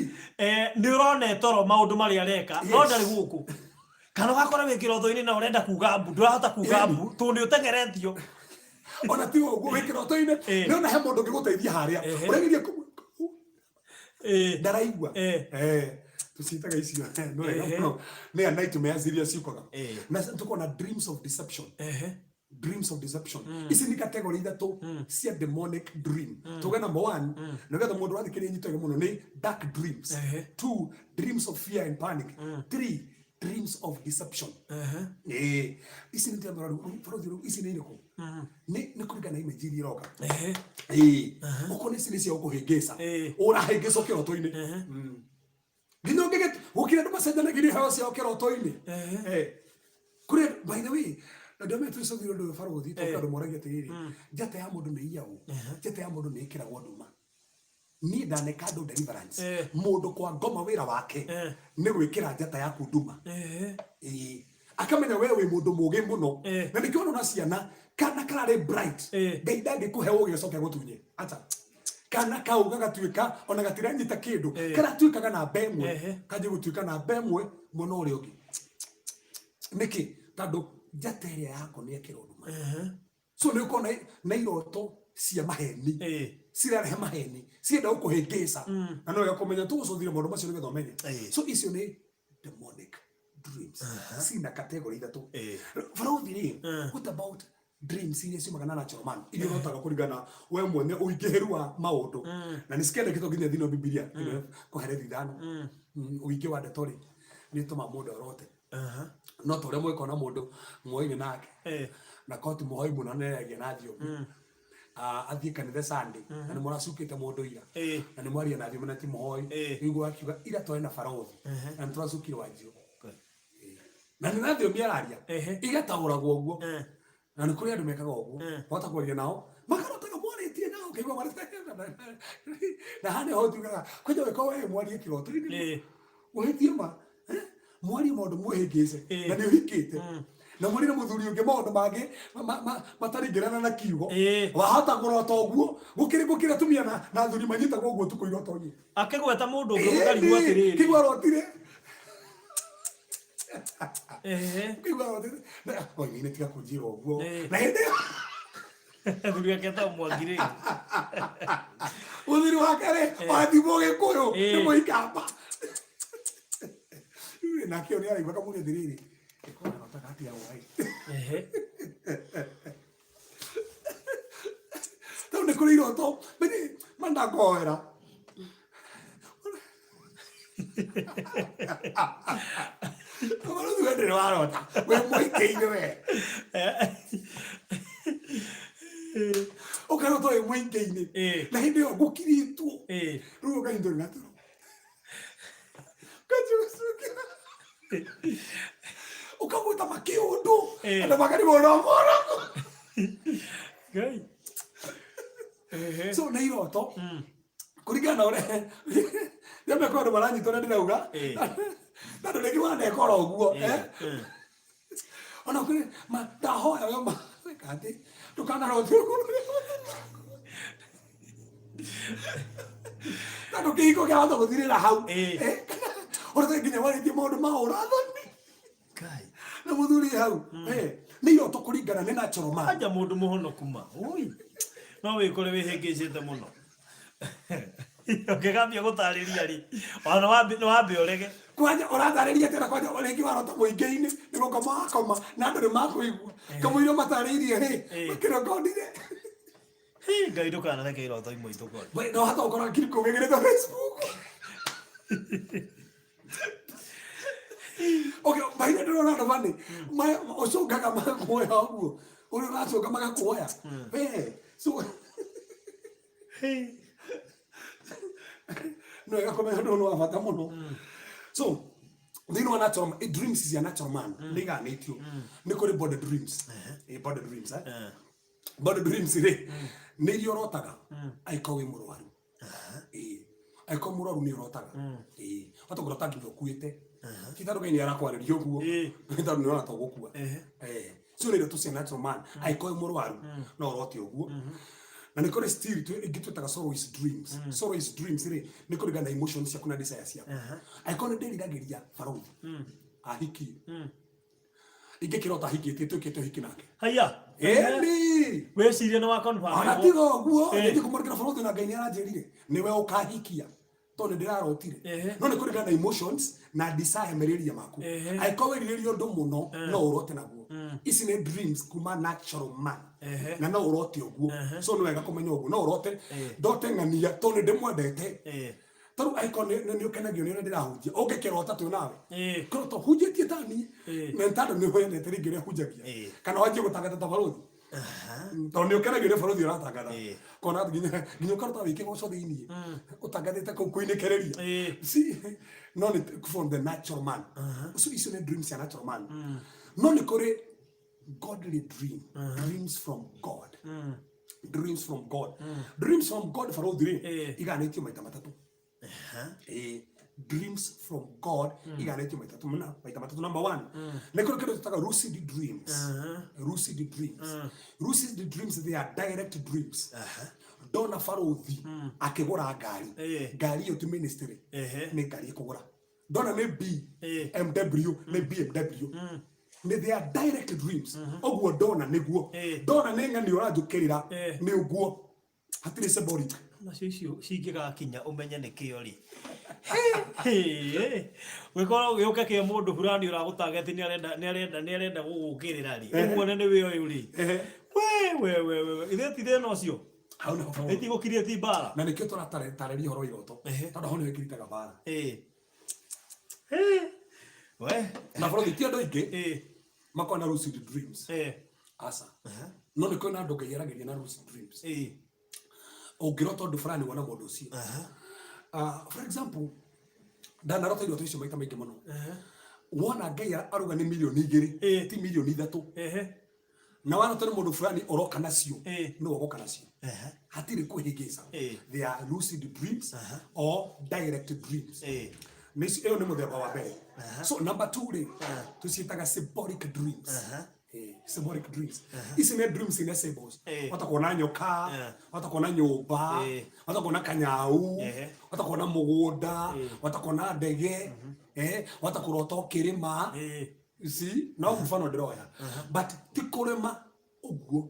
Nä å rona toro maå ndå marä a areka no Yes. ndarä gå kå kana ũgakora wä kä rotho-inä na å renda kuga mbu ndå kuga mbu tondå nä å tengeretio. Ona tiga ũguo wĩ kĩroto-inĩ nĩ ona he mũndũ ũngĩgũteithia harĩa ũrageria ndaraigua. Tũciĩtaga icio nĩ wega mũno nĩ a nightmares iria ciũkaga na tukona dreams of deception. Dreams of deception ici nĩ category ithatũ cia demonic dream. Tuge number one, nĩgetha mũndũ wathikĩrĩria nyite wega mũno, nĩ dark dreams. Two, dreams of fear and panic. Three, dreams of deception. Ici nĩ bũrũri rĩu ici nĩ irĩkũ? Nĩ kũringana na image iria iroka. Ũkona ici nĩ cia gũkũhĩngĩca. Ũrahĩngĩcwo kĩroto-inĩ nginya ũngĩgĩ gũkĩra andũ macenjanagirie iheo ciao kĩroto-inĩ. Kũrĩ, by the way, na ndio metũ icogire ũndũ ũyũ barũthi tondũ andũ moragia atĩrĩrĩ, njata ya mũndũ nĩ iyagwo, njata ya mũndũ nĩ ĩkĩragwo nduma. Niĩ ndaneka andũ deliverance mũndũ kwa ngoma wĩra wake nĩ gwĩkĩra njata yaku nduma. Ĩĩ. Akamenya we wĩ mũndũ mũgĩ mũno na nĩkĩo ona ciana kana kararĩ bright Ngai ndangĩkũhe ũgĩ ũcoke gũtunye ata kana kau gagatuĩka ona gatiranyita kĩndũ karatuĩkaga namba ĩmwe kanjie gũtuĩka namba ĩmwe mwena ũrĩa ũngĩ. Nĩkĩ? Tondũ njata ĩrĩa yako nĩ ĩkĩrwo nduma. So nĩ ũkona na iroto cia maheni cirarehe maheni cienda gũkũhĩngĩca na no wega kũmenya tũgũcũthire maũndũ macio nĩgetha ũmenye. So icio nĩ demonic dreams cina category ithatũ. Barothi rĩ, what about dreams iria ciumaga na natural man, iria ũrotaga kũringana we mwene ũingĩhĩru wa maũndũ na nĩ cikĩandĩkĩtwo nginya thĩinĩ wa Bibilia thĩinĩ wa Koherethi 5? Ũingĩ wa ndeto rĩ nĩ ũtũmaga mũndũ arote no ta ũrĩa mũgĩkona mũndũ mwoine nake na koti mũhoi mũno nĩaragia na thiomi. Ah, athiĩ kanitha Sunday na nĩ mũracukĩte mũndũ ira na nĩ mwaria na thiomi na ti mũhoi. Nĩguo akiuga ira twarĩ na barothi na nĩ tũracukire wanjirũ na nĩ na thiomi araria igataũragwo ũguo na nĩ kũrĩ andũ mekaga ũguo wahota kwaria nao makarotaga mwarĩtie nao ũkaigua marĩtie na haha nĩho tugaga kwanja ũgĩkorwo we mwarie kĩroto-inĩ ũhĩtie ma mwarie maũndũ mwĩhĩngĩce na nĩ ũhikĩte na mwarie na mũthuri ũngĩ maũndũ mangĩ mataringĩrana na kiugo wahota kũrota ũguo gũkĩrĩ gũkĩrĩ atumia na athuri manyitagwo ũguo tukũ iroto-inĩ. Akĩgweta mũndũ ũngĩ ũkarigwo atĩrĩrĩ. Kĩigua arotire kĩigua arotire oinĩ tiga kũnjĩra ũguo na hĩndĩ ĩyo Athuri ake etagwo Mwangi rĩngĩ. Mũthuri wake rĩ wathi mũgĩkũyũ nĩ mũikamba. Rĩu nake ũyũ nĩaraigua kamũria atĩrĩrĩ ĩkorwo arotaga atĩa wai tondũ nĩ kũrĩ iroto menye mandakoera. Barũthi, we ndũrĩ warota wĩ mũingĩ-inĩ? We ũkarota wĩ mũingĩ-inĩ na hĩndĩ ĩyo ngũkirĩtwo, rĩu ũkanyitwo na toro kajũgũcukĩra, ũkamwĩta makĩũndũ, andũ makarigwo no moroko. Ngai. Ehe. So nĩ iroto kũringana na ũrĩa rĩmwe kwĩ andũ maranyitwo na ndĩrauga na andũ rĩngĩ wanekora ũguo, eh? Ona kũrĩ ma ndahoya we ma atĩ ndũkanarote ũguo, tondũ kĩhiko kĩahota gũthirĩra hau. Eh, ũrĩa nginya warĩtie maũndũ ma ũrathani Ngai. Na mũthuri hau. Eh, nĩ iroto kũringana nĩ natural man. Anja mũndũ mũhonoku ma. Ui. No wĩkore wĩhĩngĩcĩte mũno. Ũngĩgambia gũtarĩria rĩ, ona nĩ wambe ũrege. Kwanja ũratarĩria atĩa? Na kwanja rĩngĩ warota mũingĩ-inĩ nĩ gũkoma wakoma na andũ nĩ makũigua kamũira matarĩirie rĩ makĩrekondire. Hĩ, Ngai ndũkanareke iroto imwe itũkore. We, no hata ũkora ngiri kũgĩgĩrĩte Facebook. Okay, mahinda ndĩrona andũ bani ũcũngaga magakuoya ũguo ũrĩa ũracũnga magakuoya we. So Hĩ. No wega kũmenya ũndũ ũyũ nĩ wa bata mũno. So thĩinĩ wa natural dreams cia natural man nĩ iganĩtio, nĩ kũrĩ body dreams. Body dreams, eh? Body dreams rĩ, nĩ iria ũrotaga angĩkorwo wĩ mũrwaru. Angĩkorwo mũrwaru nĩ ũrotaga. Wahota kũrota nginya ũkuĩte, ti tondũ Ngai nĩ arakwarĩria ũguo, nĩ tondũ nĩ ũrona ta ũgũkua. So nĩ iroto cia natural man, angĩkorwo wĩ mũrwaru no ũrote ũguo. Na nĩ kũrĩ still ingĩ twĩtaga sorrows dreams. Sorrows dreams rĩ, nĩ kũringana na emotions ciaku na desire ciaku. Angĩkorwo nĩ ndĩriragĩria barũthi ahikie, ingĩkĩrota ahikĩtie, twĩkĩte ũhiki nake. Haya. Ĩni. Wĩcirie nĩ wa confirm. Ona tiga ũguo, nĩthiĩ kũmũrĩkĩra barũthi na Ngai nĩ aranjĩrire nĩwe ũkahikia tondũ nĩ ndĩrarotire. No nĩ kũringana na emotions na desire, merirĩria maku. Angĩkorwo wĩrirĩria ũndũ mũno, no ũrote naguo. Ici nĩ dreams kuma natural man. Na no ũrote ũguo. So nĩ wega kũmenya ũguo no ũrote ndote ng'ania tondũ nĩ ndĩmwendete. Tarĩu angĩkorwo nĩ ũkenagio nĩ ũrĩa ndĩrahunjia, ũngĩkĩrota twĩ nawe, kĩroto hunjĩtie ta niĩ, na nĩ tondũ nĩ wendete rĩngĩ ũrĩa hunjagia, kana wanjie gũtangatha ta barũthi, tondũ nĩ ũkenagio nĩ barũthi ũratangatha, kona nginya ũkarota wĩ kĩgoco thĩiniĩ ũtangathĩte kũu kũinĩkĩrĩria. See, no nĩ from the natural man. Ũcio icio nĩ dreams cia natural man. No nĩ kũrĩ godly dream, dreams from God. Dreams from God, dreams from God, barũthi rĩ, iganĩtio maita matatũ. Dreams from God iganĩtio maita matatũ maita matatũ. Number one, nĩ kũrĩ kĩndũ tũtaga lucid dreams. Lucid dreams, lucid dreams, they are direct dreams. Ndona barũthi akĩgũra ngari, ngari ĩyo ti ministry, nĩ ngari ĩkũgũra. Ndona nĩ B MW, nĩ BMW, nĩ they are direct dreams. Ũguo ndona nĩguo ndona nĩ ng'ani ũranjũkĩrĩra, nĩ ũguo, hatirĩ symbolic. Nacio icio cingĩgakinya ũmenye nĩ kĩo rĩ, gwĩkorwo gĩũke kĩa mũndũ fulani ũragũtageti nĩ arenda gũgũkĩrĩra rĩ, ũmuone nĩ wĩ ũyũ rĩ. We we we we, ithe ti thĩna ũcio. Hau nĩho barũthi. Ĩtigũkirie ti mbara. Na nĩkĩo tũratarĩria ũhoro wa iroto, tondũ hau nĩho ĩkiritaga mbara. We. Na barũthi, ti andũ aingĩ makoragwo na lucid dreams. Aca, no nĩ kwĩna andũ Ngai aragĩria na lucid dreams. Ũngĩrota ũndũ fulani wona mũndũ ũcio. Ah, for example, ndanarota iroto icio maita maingĩ mũno. Wona Ngai arauga nĩ 2 mirioni, ti 3 mirioni. Na warota nĩ mũndũ fulani ũroka nacio, nĩwe ũgoka nacio, hatirĩ kwĩhĩngĩca. They are lucid dreams or direct dreams. Ĩyo nĩ mũthemba wa mbere. So number two rĩ, tũciĩtaga symbolic dreams. Symbolic dreams, ici nĩ dreams ine symbols. Wahota kuona nyoka, wahota kuona nyũmba, wahota kuona kanyau, wahota kuona mũgũnda, wahota kuona ndege, wahota kũrota ũkĩrĩma. You see, no mfano ndĩroya, but ti kũrĩma ũguo,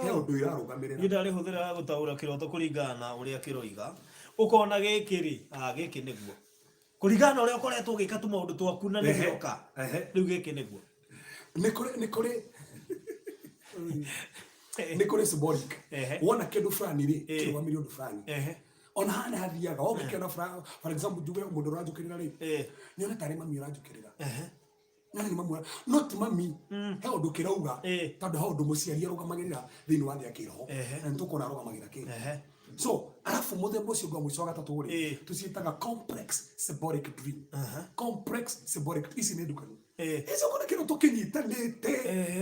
he ũndũ irarũgamĩrĩra. Niĩ ndarĩhũthĩra gũtaũra kĩroto kũringana na ũrĩa kĩroiga. Ũkona gĩkĩ rĩ, gĩkĩ nĩguo kũringana na ũrĩa ũkoretwo ũgĩka tũmaũndũ twaku na nĩ gĩoka. Rĩu gĩkĩ nĩguo. Nĩ kũrĩ symbolic. Wona kĩndũ fulani rĩ, kĩrũgamĩrĩre ũndũ fulani. Ona haha nĩ hathiaga ũngĩkĩona for example njuge mũndũ ũranjũkĩrĩra rĩ, nyone tarĩ mami ũranjũkĩrĩra, nyone nĩ mami no ti mami, he ũndũ kĩrauga, tondũ he ũndũ mũciari arũgamagĩrĩra thĩinĩ wa thĩ ya kĩroho, na nĩ tũkuona arũgamagĩrĩra kĩ. So arabu mũthemba ũcio ũngĩ wa mũico wa gatatũ rĩ, tũciĩtaga complex symbolic dream. Complex symbolic ici nĩ ndukanu. Icio kũrĩ kĩroto kĩnyitanĩte,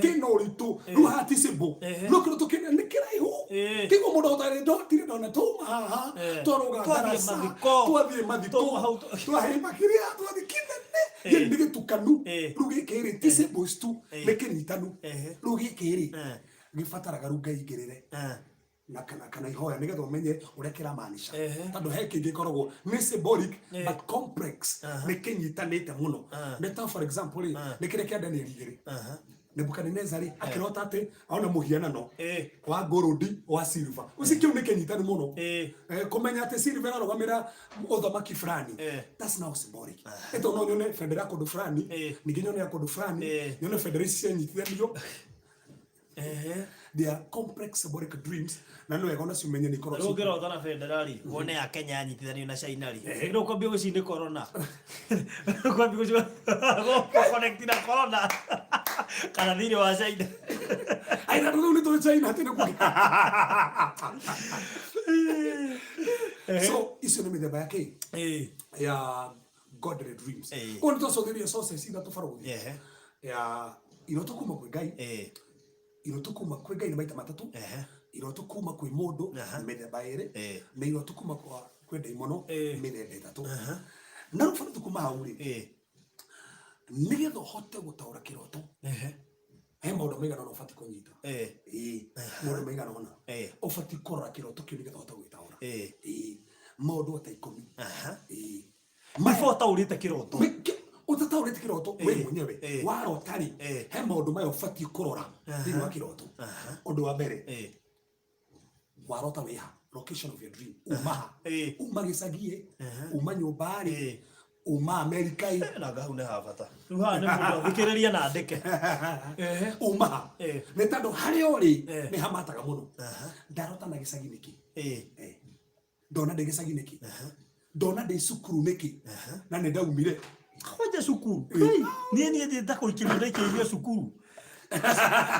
kĩna ũritũ. Rĩu haha ti simple, no kĩroto kĩna nĩ kĩraihu, kĩguo mũndũ ahotaga ndotire ndona twauma haha, twarũga Twathiĩ ndaraca, mathiko. Twathiĩ mathiko, Twauma hau twahĩmba kĩrĩa twathiĩ kĩnene, yani nĩ gĩtukanu. Rĩu gĩkĩ rĩ ti symbols tu, nĩ kĩnyitanu. Rĩu gĩkĩ rĩ, gĩbataraga rĩu Ngai ingĩrĩre na kana ihoya nigetha umenye uria kiramaanisha, tondu he kingi ikoragwo ni symbolic but complex, ni kinyitanite muno. Nĩ ta for example ri, nĩ kĩrĩa kĩa Daniel igĩrĩ. Nebukadnezar rĩ, akĩrota atĩ ona mũhianano wa gold, wa silver. Ũcio kĩu nĩ kĩnyitanu mũno. Kũmenya atĩ silver ĩrarũgamĩra ũthamaki fulani, that's now symbolic. Ĩto no nyone bendera ya kũndũ fulani, ningĩ nyone ya kũndũ fulani, nyone bendera ici cianyitithanio. They are complex symbolic dreams, na nĩ wega onacio ũmenye nĩ ikoragwo. Rĩu ũngĩrota na bendera rĩ, wone ya Kenya yanyitithanio na China rĩ, rĩu ũkwambia gwĩciria nĩ corona, ũkwambia gwĩciria connect na corona kana thĩinĩ wa China. Aira rĩu nĩ tũrĩ China atĩ nĩ kuga. So icio nĩ mĩthemba ya kĩ ya godly dreams. Koguo nĩ twacotheria sources ithatũ, barũthi, ya iroto kuma kwĩ Ngai. Iroto kuma kwĩ Ngai nĩ maita matatũ. Iroto kuma kwĩ mũndũ nĩ mĩthemba ĩrĩ, na iroto kuma kwa kwĩ ndaimono mĩthemba ĩtatũ. Na rĩu barũthi, kuma hau rĩ, nĩgetha ũhote gũtaũra kĩroto, he maũndũ maigana ũna ũbatiĩ kũnyita. Ĩĩ, maũndũ maigana ũna ũbatiĩ kũrora kĩroto kĩu nĩgetha ũhote gũgĩtaũra. Ĩĩ, maũndũ ta 10. Ĩĩ. Before ũtaũrĩte kĩroto. Ũtataũrĩte kĩroto we mwenyewe, warota rĩ, he maũndũ maya ũbatiĩ kũrora thĩinĩ wa kĩroto. Ũndũ wa mbere, warota wĩha, location of your dream, uma ha? Uma gĩcagi ĩ, uma nyũmba rĩ, uma Amerika ĩ? Na ngahau nĩ ha bata. Rĩu haha nĩ mũndũ athikĩrĩrie na andĩke. Uma ha? Nĩ tondũ harĩa ũrĩ nĩ hamataga mũno. Ndarota na gĩcagi nĩkĩ? Ndona ndĩ gĩcagi nĩkĩ? Ndona ndĩ cukuru nĩkĩ na nĩ ndaumire? Kwanja cukuru. Niĩ thiĩte kũikĩrio, ndaikĩirio cukuru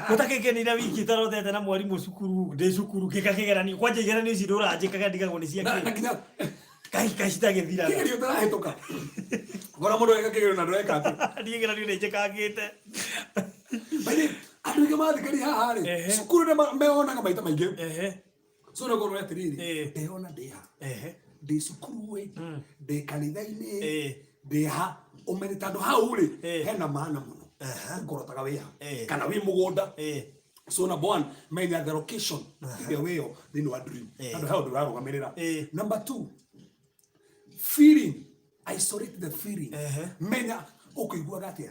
gũtakĩkenire wiki itarotete na mwarimũ cukuru, ndĩ cukuru ngĩka kĩgeranio. Kwanja igeranio ici ndũranjĩkaga, ndigagwo nĩ na cia nginya kai kai citagĩthiraga. Kĩgerio ũtarahĩtũka, ngora mũndũ eka kĩgerio na ndũreka atĩ. Niĩ igeranio nĩ njĩkangĩte. By the way, andũ aingĩ mathikĩrĩria haha rĩ, cukuru nĩ meonaga maita maingĩ. So nĩ ngorwo atĩrĩrĩ, ndeyona ndĩ ha? Ndĩ cukuru ĩ, ndĩ kanitha-inĩ ĩ, ndĩ ha? Ũmenye tondũ hau rĩ, hena maana mũno ũkũrotaga wĩ ha, kana wĩ mũgũnda. So number one, menya the location ĩrĩa wĩyo thĩinĩ wa dream, tondũ he ũndũ ũrarũgamĩrĩra. Number two, feeling, isolate the feeling. Menya ũkũiguaga atĩa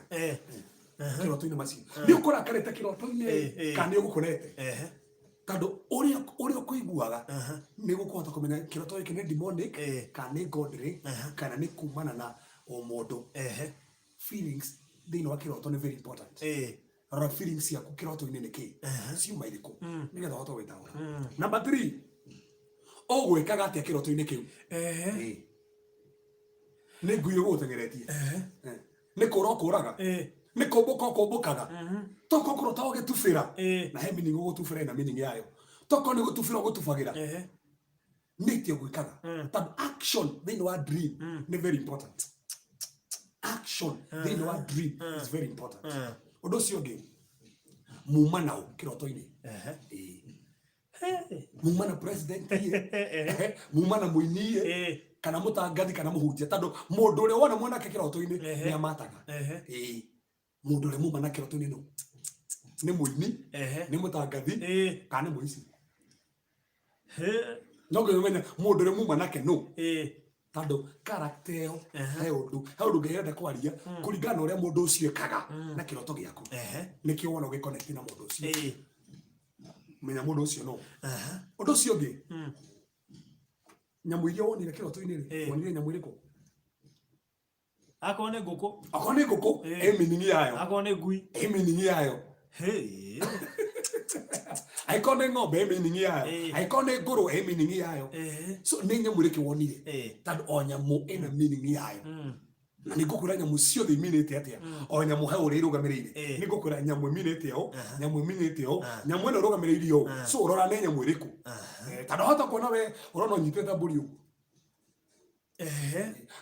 kĩroto-inĩ macio. Nĩ ũkũrakarĩte kĩroto-inĩ kana nĩ ũgũkonete? Tondũ ũrĩa ũkũiguaga nĩ gũkũhota kũmenya kĩroto gĩkĩ nĩ demonic kana nĩ godly, kana nĩ kumana na ũmũndũ. Feelings thĩinĩ wa kĩroto nĩ very important. Rora feelings ciaku kĩroto-inĩ nĩ kĩ, ciuma irĩkũ, nĩgetha ũhote gwĩtaũra. Number three, ũgwĩkaga atĩa kĩroto-inĩ kĩu? Nĩ ngui ĩgũgũteng'eretie? Nĩ kũra ũkũraga? Nĩ kũmbũka ũkũmbũkaga? Tokorwo kũrota ũgĩtubĩra, na he meaning ũgũtubĩra, ĩna meaning yayo. Tokorwo nĩ gũtubĩra ũgũtubagĩra, nĩ atĩa ũgwĩkaga? Tondũ action thĩinĩ wa dream nĩ very important. Action thĩinĩ wa dream is very important. Ũndũ ũcio ũngĩ, muma nao kĩroto-inĩ? Ĩĩ. Muma na president ĩ, muma na mũini ĩ, kana mũtangathi kana mũhunjia? Tondũ mũndũ ũrĩa wona mwanake kĩroto-inĩ nĩ amataga. Ĩĩ, mũndũ ũrĩa muma na kĩroto-inĩ no nĩ mũini, nĩ mũtangathi, kana nĩ mũici. No nginya ũmenye mũndũ ũrĩa muma nake no, tondũ character ĩyo, he ũndũ Ngai arenda kwaria kũringana na ũrĩa mũndũ ũcio ekaga na kĩroto gĩaku. Nĩkĩo wona ũgĩconnect na mũndũ ũcio. Menya mũndũ ũcio no. Ũndũ ũcio ũngĩ, nyamũ iria wonire kĩroto-inĩ rĩ, wonire nyamũ ĩrĩkũ? Akorwo nĩ ngũkũ. Akorwo nĩ ngũkũ, ĩ meaning yayo. Akorwo nĩ ngui. Ĩ meaning yayo. Angĩkorwo nĩ ng'ombe ĩ meaning yayo. Angĩkorwo nĩ ngũrwe ĩ meaning yayo. So nĩ nyamũ ĩrĩkũ wonire? Tondũ o nyamũ ĩna meaning yayo. Na nĩ ngũkwĩra nyamũ ciothe iminĩte atĩa. O nyamũ he ũrĩa ĩrũgamĩrĩire. Nĩ ngũkwĩra nyamũ ĩminĩte ũũ, nyamũ ĩminĩte ũũ, nyamũ ĩno ĩrũgamĩrĩire ũũ. So rora nĩ nyamũ ĩrĩkũ. Tondũ wahota kuona we ũrona ũnyitĩte mbũri ũguo.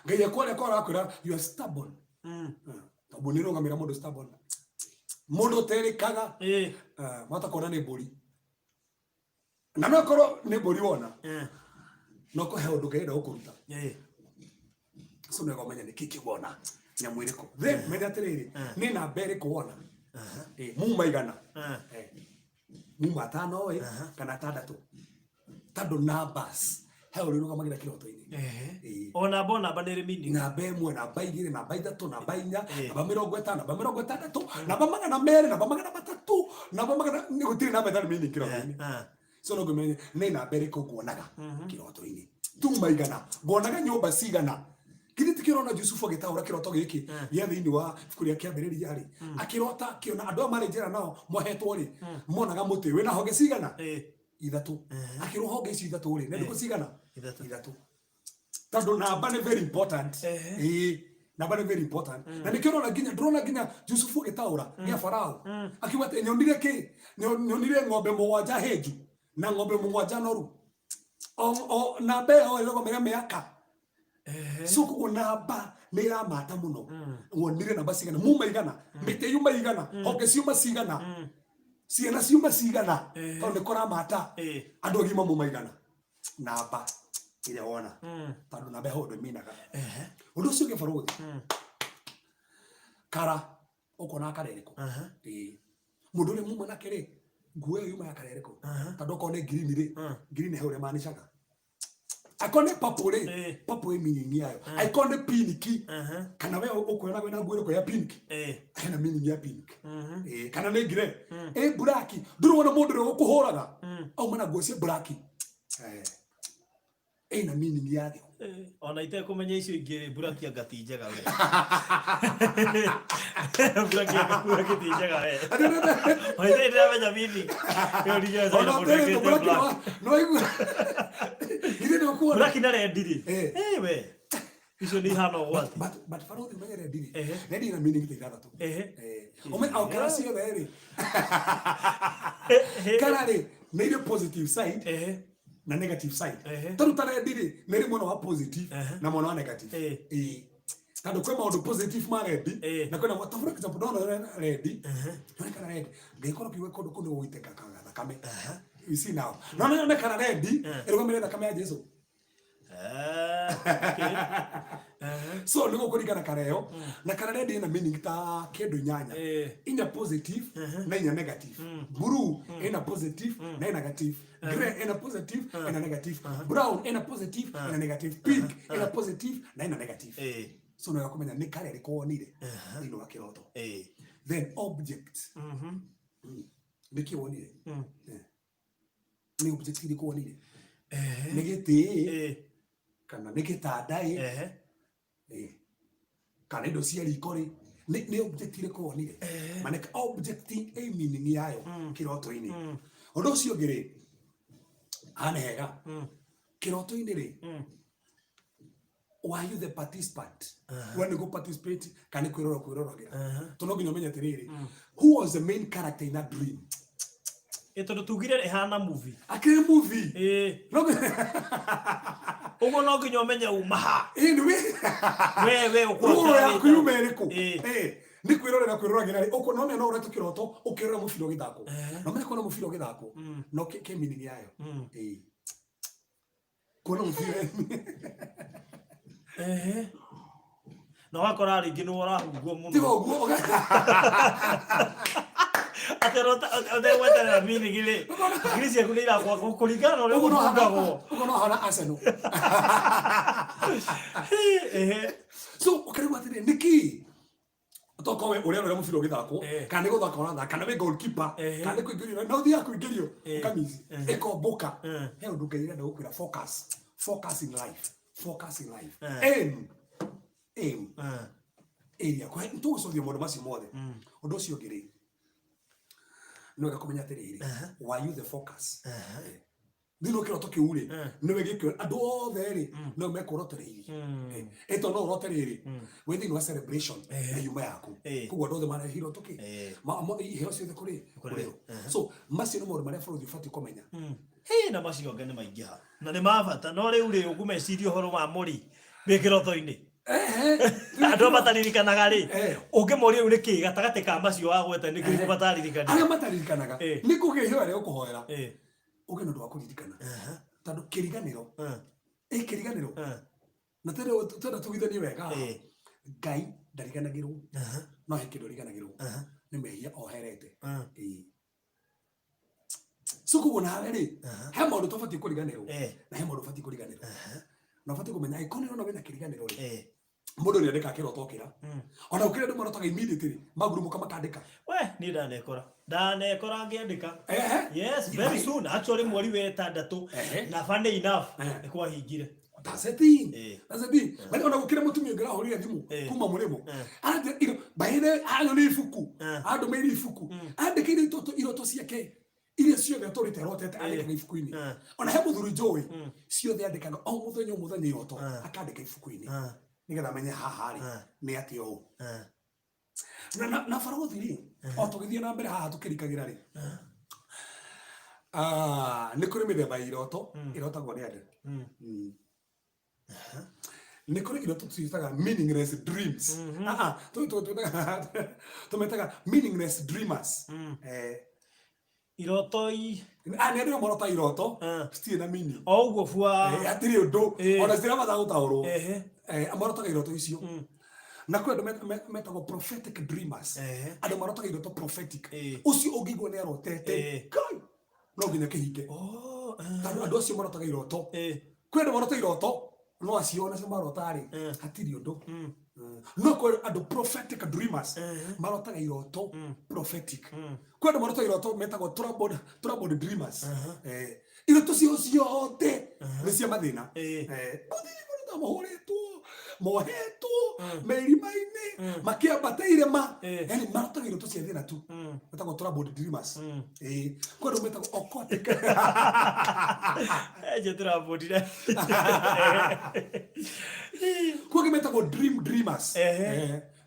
Ngai akwaria kwa arakwĩra you are stubborn. Tondũ nĩ ĩrũgamĩrĩra mũndũ stubborn. Mũndũ ũterĩkaga. Wahota kuona nĩ mbũri. Na no korwo nĩ mbũri wona. No kũhe ũndũ Ngai enda gũkũruta. So nĩ ũmenya nĩ kĩ kĩu wona nyamũ ĩrĩkũ. Then menya atĩrĩrĩ, nĩ namba ĩrĩkũ wona. Muma igana. Muma atano ĩ kana atandatũ. Tondũ numbers he ũrĩa ũrũgamagĩra kĩroto-inĩ. O namba o namba nĩ ĩrĩ meaning. Namba ĩmwe, namba igĩrĩ, namba ithatũ, namba inya, namba mĩrongo ĩtano, namba mĩrongo ĩtandatũ, namba magana merĩ, namba magana matatũ, namba magana, nĩ gũtirĩ namba ĩtarĩ meaning kĩroto-inĩ. So no ngũmenye nĩ namba ĩrĩkũ nguonaga kĩroto-inĩ. Tuma igana, nguonaga nyũmba cigana. Githĩ ti kĩrona Jusufu agĩtaũra kĩroto gĩkĩ gĩa thĩinĩ wa ibuku rĩa kĩambĩrĩria rĩ, akĩrota akĩona andũ aya marĩ njera nao mohetwo rĩ, monaga mũtĩ wĩna honge cigana? Ithatũ. Akĩrwo honge icio ithatũ rĩ, nĩ ndũkũ cigana? Ithatũ. Ithatũ. Tondũ namba nĩ very important. Namba nĩ very important. Na nĩkĩo ũrona nginya, ndũrona nginya Jusufu agĩtaũra gĩa Farao. Akiuga atĩ nyonire kĩ? Nyonire ng'ombe mũgwanja hĩnju na ng'ombe mũgwanja noru. O namba ĩyo ĩrũgamĩrĩra mĩaka. So koguo namba nĩ ĩramata mũno. Wonire namba cigana? Muma igana, mĩtĩ yuma igana, honge ciuma cigana, ciana ciuma cigana, tondũ nĩ kũramata. Andũ agima muma igana. Namba ĩrĩa wona. Tondũ namba ĩho ũndũ ĩminaga. Ũndũ ũcio ũngĩ barũthi. Kara, ũkuona kara ĩrĩkũ? Mũndũ ũrĩa muma nake rĩ, nguo ĩyo yuma ya kara ĩrĩkũ? Tondũ okorwo nĩ green rĩ, green he ũrĩa manicaga. Angĩkorwo nĩ purple rĩ, purple ĩ meaning yayo. Angĩkorwo nĩ pink, kana we ũkuona wĩna nguo ĩrĩkũ ya pink? Hena meaning ya pink. Kana nĩ grey. Ĩ black, ndũrĩ wona mũndũ ũrĩa ũkũhũraga? Auma na nguo cia black. Ĩna meaning yayo. Ona itekũmenya icio ingĩ, black anga ti njega we. Black anga black ti njega we. Ona itarĩ ndĩramenya meaning. Ĩyo ndigĩra Ona China mũndũ ũtarĩ ekĩrĩte black black. no waigua. Githĩ nĩ ũkuona? Black na red rĩ. We. Icio nĩ ihana ũgwati. But barũthi ũmenye red rĩ. Red ĩna meaning ta ithathatũ. Ũmenye o kara ciothe rĩ. Kara rĩ, nĩ irĩ positive side na negative side. Tondũ ta red rĩ, nĩ ĩrĩ mwena wa positive na mwena wa negative. Tondũ kwĩ maũndũ positive ma red na kwĩna ta for example ndona red, ndona red, ngĩkorwo kiuga kũndũ kũu nĩ gũgũitĩka thakame. You see now. No no yonekana red, ĩrũgamĩrĩre thakame ya Jesu. So nĩ gũkũringana kara ĩyo. Na kara red ĩna meaning ta kĩndũ inyanya. Inya positive na inya negative. Blue ĩna positive na ĩna negative. Grey ĩna positive ĩna negative. Brown ĩna positive ĩna negative. Pink ĩna positive na ĩna negative. So nĩ kũmenya nĩ kara ĩrĩkũ wonire thĩinĩ wa kĩroto. Then object. Nĩ kĩ wonire? Nĩ object ĩrĩkũ wonire? Nĩ gĩtĩ kana nĩ gĩtanda ĩ? Kana indo cia riko rĩ? Nĩ object ĩrĩkũ wonire? Maana object ĩ meaning yayo kĩroto-inĩ. Ũndũ ũcio ũngĩ rĩ, haha nĩ hega. Kĩroto-inĩ rĩ, were you the participant? We nĩ gũ participate kana nĩ kwĩrora kwĩroragĩra? Tondũ no nginya ũmenye atĩrĩrĩ, who was the main character in that dream? Tondũ tugire ĩhana movie. Akĩrĩ movie. No Ũguo no nginya ũmenye uma ha. Nĩ we. We ũkũrora Rũrũ yaku wĩta. yuma ĩrĩkũ? Nĩ kwĩrorera kwĩroragĩra rĩ, no no ũrete kĩroto ũkĩrora mũbira ũgĩthakwo. No menye kuona mũbira ũgĩthakwo. No kĩ meaning yayo. Kuona mũbira. Na ũgakora rĩngĩ nĩwe ũrahungwo mũno. Tiga ũguo, Ũtegweterera meaning rĩ, hakiri ciaku nĩ irakwa kũringana na ũrĩa Ũguo no hana- ũhungagwo. ũguo no hana Arsenal. So, ũkarigwo atĩrĩrĩ, nĩkĩ? Tokorwo we ũrĩa ũrĩa mũbira ũgĩthakwo, kana nĩ gũthaka ũrathaka, kana wĩ goalkeeper, kana nĩ kũingĩrio, na ũthiaga kũingĩrio, ũkamici, ĩkombũka. He ũndũ Ngai arenda gũkwĩra, focus. Focus in life. Focus in life. Aim. Aim. Area. Kwa hiyo, tũgũcokia maũndũ macio mothe. Ũndũ ũcio ũngĩ rĩ, Nĩ wega kũmenya atĩrĩrĩ, were you the focus thĩinĩ wa kĩroto kĩu rĩ? Nĩwe gĩkĩo andũ othe rĩ no mekũrotereirie. Ĩto no ũrote rĩrĩ wĩ thĩinĩ wa celebration na yuma yaku, koguo andũ othe marehirwo tũkĩ iheo ciothe kũrĩ Kũrĩ. kũrĩ. So macio nĩ maũndũ marĩa bũrũri ũbatiĩ kũmenya. Hĩ, na macio angĩ nĩ maingĩha na nĩ ma bata, no rĩu rĩ ũkũmeciria ũhoro wa mũri wĩ kĩroto-inĩ, andũ arĩa mataririkanaga rĩ, ũngĩmoria rĩu nĩkĩ gatagatĩ ka macio wagweta nĩ kĩrĩkũ mataririkanaga? Arĩa mataririkanaga, nĩ kũgĩa ihoya rĩa gũkũhoera ũgĩe na ũndũ wa kũririkana, tondũ kĩriganĩro, ĩ kĩriganĩro, na twenda tugithanie wega, Ngai ndariganagĩrwo, no he kĩndũ ariganagĩrwo, nĩ mehia oherete. Ĩĩ. So koguo nawe rĩ, he maũndũ tũbatiĩ kũriganĩrwo na he maũndũ ũbatiĩ kũriganĩrwo, na ũbatiĩ kũmenya angĩkorwo nĩ ũrona wĩna kĩriganĩro rĩ, mũndũ nĩ andĩkaga kĩroto okĩra. Ona gũkĩrĩ andũ marotaga immediately, magurumũka makandĩka. We, niĩ ndanekora ngĩandĩka. Yes, very soon actually, mweri wa ĩtandatũ. Na funny enough, nĩ kwahingire. That's the thing. That's the thing. But ona gũkĩrĩ mũtumia ũngĩ ũrahũrire thimũ kuma mũrĩmo. Aranjĩra iro by the anyoni ibuku. Andũmĩire ibuku. Andĩkĩire iroto ciake iria ciothe atũrĩte arotete, andĩkaga ibuku-inĩ. Ona he mũthuri njũĩ ciothe andĩkaga o mũthenya o mũthenya iroto, akandĩka ibuku-inĩ nĩgetha amenye haha rĩ nĩ atĩa ũũ. Na barothi rĩ, o tũgĩthiĩ na mbere haha tũkĩrikagĩra rĩ, nĩ kũrĩ mĩthemba ya iroto irotagwo nĩ andũ. Nĩ kũrĩ iroto twĩtaga meaningless dreams. Tũmetaga meaningless dreamers. Iroto i Nĩ andũ marota iroto citirĩ na meaning. O ũguo bua. Hatirĩ ũndũ, ona citirabata gũtaũrwo. Marotaga iroto icio. Na kwĩ andũ metagwo prophetic dreamers, andũ marotaga iroto prophetic. Ũcio ũngĩigua nĩ arotete, Kai, no nginya kĩhinge, tondũ andũ acio marotaga iroto. Kwĩ andũ marota iroto no acio ona cio marota rĩ, hatirĩ ũndũ. No kwĩ andũ prophetic dreamers marotaga iroto prophetic. Kwĩ andũ marotaga iroto metagwo troubled dreamers. Iroto cio ciothe nĩ cia mathĩna. Gũtirĩ marota mahũrĩtwo, mohetwo merima-inĩ, makĩambata irĩma. Yani marotaga iroto cia thĩna tu, metagwo troubled dreamers. Kwĩ andũ metagwo occultic. Nje tũrabundire. Kwĩ angĩ metagwo dream dreamers.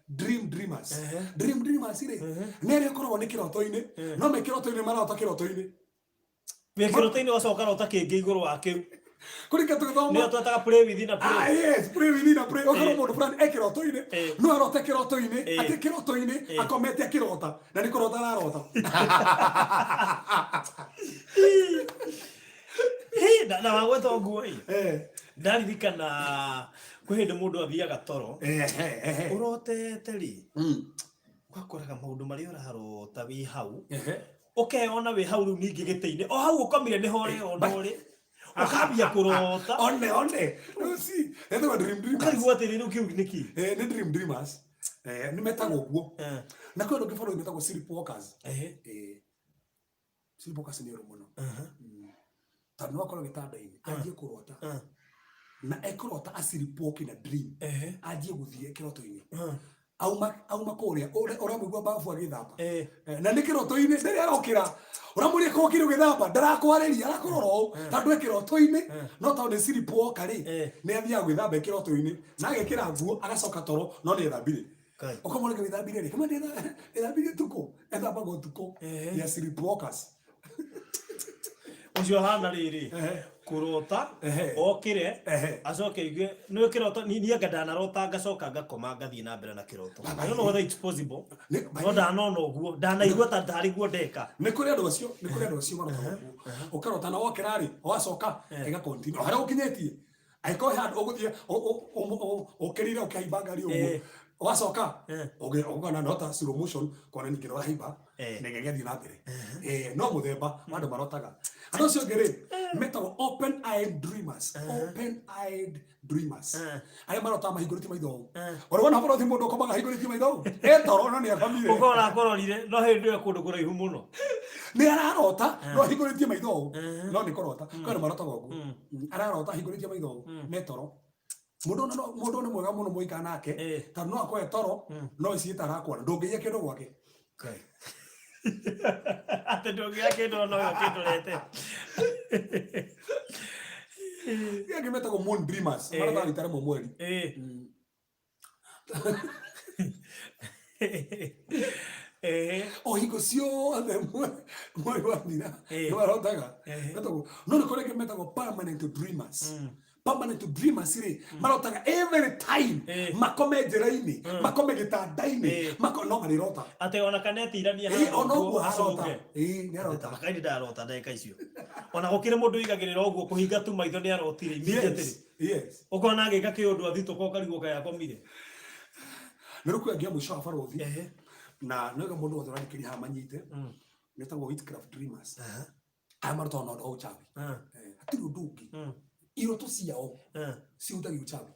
Dream dreamers. Dream dreamers rĩ, nĩ arĩa ũkoragwo nĩ kĩroto-inĩ, no me kĩroto-inĩ marota kĩroto-inĩ. Wĩ kĩroto-inĩ wacoka rota kĩngĩ igũrũ wa kĩu. Kũrĩka tũgĩthoma. Nĩyo twetaga play within a play. Ah, yes, play within a play. Okorwo mũndũ fulani e kĩroto-inĩ, no arote kĩroto-inĩ, atĩ kĩroto-inĩ akomete akĩrota, na nĩ kũrota ararota. Hĩ, na wagweta ũguo ĩ, ndaririkana kwĩ hĩndĩ mũndũ athiaga toro, Ehe, ehe. ũrotete rĩ, ũgakoraga maũndũ marĩa ũrarota wĩ hau, ũkeyona wĩ hau rĩu ningĩ gĩtĩ-inĩ o hau ũkomire nĩho ũreyona ũrĩ, ũkambia kũrota. One, one. Rĩu si, etagwo dream dreamers. Ũkarigwo atĩrĩ, rĩu kĩu nĩ kĩ? Nĩ dream dreamers. Nĩ metagwo ũguo. Na kwĩ andũ angĩ bũrũri metagwo sleepwalkers. Sleepwalkers nĩ ũru mũno. Tondũ no akorwo gĩtanda-inĩ, anjie kũrota. Na ekũrota a sleepwalk in a dream. Anjie gũthiĩ kĩroto-inĩ. Auma kũrĩa, ũramũigua babu agĩthamba. Na nĩ kĩroto-inĩ, rĩrĩa arokĩra, ũramũria kokire ũgĩthamba, ndarakwarĩria, arakũrora ũũ, tondũ e kĩroto-inĩ, no tondũ nĩ sleepwalker rĩ, nĩ athiaga gwĩthamba e kĩroto-inĩ, na agekĩra nguo, agacoka toro, no nĩ ethambire. Kai. Ũkamwona wĩthambire rĩ, kama ndĩthambire ũtukũ, ethambaga ũtukũ. Ya sleepwalkers. Ũcio hana rĩrĩ, kũrota, okĩre, acoke aigue nĩ kĩroto. Niĩ anga ndanarota ngacoka ngakoma ngathiĩ na mbere na kĩroto. I don't know whether it's possible, no ndanona ũguo, ndanaigua ta ndarĩ guo ndeka. Nĩ kũrĩ andũ acio marotaga ũguo, ũkarota na wokĩra rĩ, wacoka ĩga continue harĩa ũkinyĩtie, angĩkorwo he handũ ũgũthiĩ ũkĩrire ũkĩhaimba ngari ũguo, wacoka ũkona no ta slow motion, kona ningĩ nĩ ũrahaimba na ĩgagĩthiĩ na mbere. No mũthemba wa andũ marotaga. Andũ acio angĩ rĩ, metagwo open eyed dreamers. Open eyed dreamers, arĩa marotaga mahingũrĩtie maitho ũũ. Ũrĩ wona bũrũri mũndũ ũkomaga ahingũrĩtie maitho ũũ? E toro no nĩ akomire. Ũkona akũrorire no hĩndĩ ĩyo kũndũ kũraihu mũno. Nĩ ararota no ahingũrĩtie maitho ũũ, no nĩ kũrota. Kwĩ andũ marotaga ũguo. Ararota ahingũrĩtie maitho ũũ me toro. Mũndũ ũyũ mũndũ ũyũ nĩ mwega mũno mũikara nake, tondũ no akoe toro no iciĩ tarakwana, ndũngĩiya kĩndũ gwake. Kai. Atĩ ndũngĩoya kĩndũ ona ũyũ kĩndũrete. Angĩ metagwo moon dreamers, marotaga rita rĩmwe mweri. O hingo ciothe mweri wathira nĩ marotaga. Metagwo, no nĩ kũrĩ angĩ metagwo permanent dreamers. Permanent dreamers rĩ, marotaga every time. Makome njĩra-inĩ, makome gĩtanda-inĩ, no marĩrota. Atĩ ona kana etirania ona ũguo arota. Ĩ, nĩ arota. Makaini ndarota ndagĩka icio. Ona gũkĩrĩ mũndũ ũigagĩrĩra ũguo kũhinga tu maitho nĩ arotire immediately. Yes. Ũkona agĩka kĩũndũ athitũka ũkarigwo kaĩ akomire. Na rĩu kwĩ angĩ a mũico wa barothi, na nĩwega mũndũ wothe ũrathikĩrĩria haha manyite, metagwo witchcraft dreamers. Aya marotaga na ũndũ wa uchawi. Hatirĩ ũndũ ũngĩ. Iroto ciao cihutagia uchawi.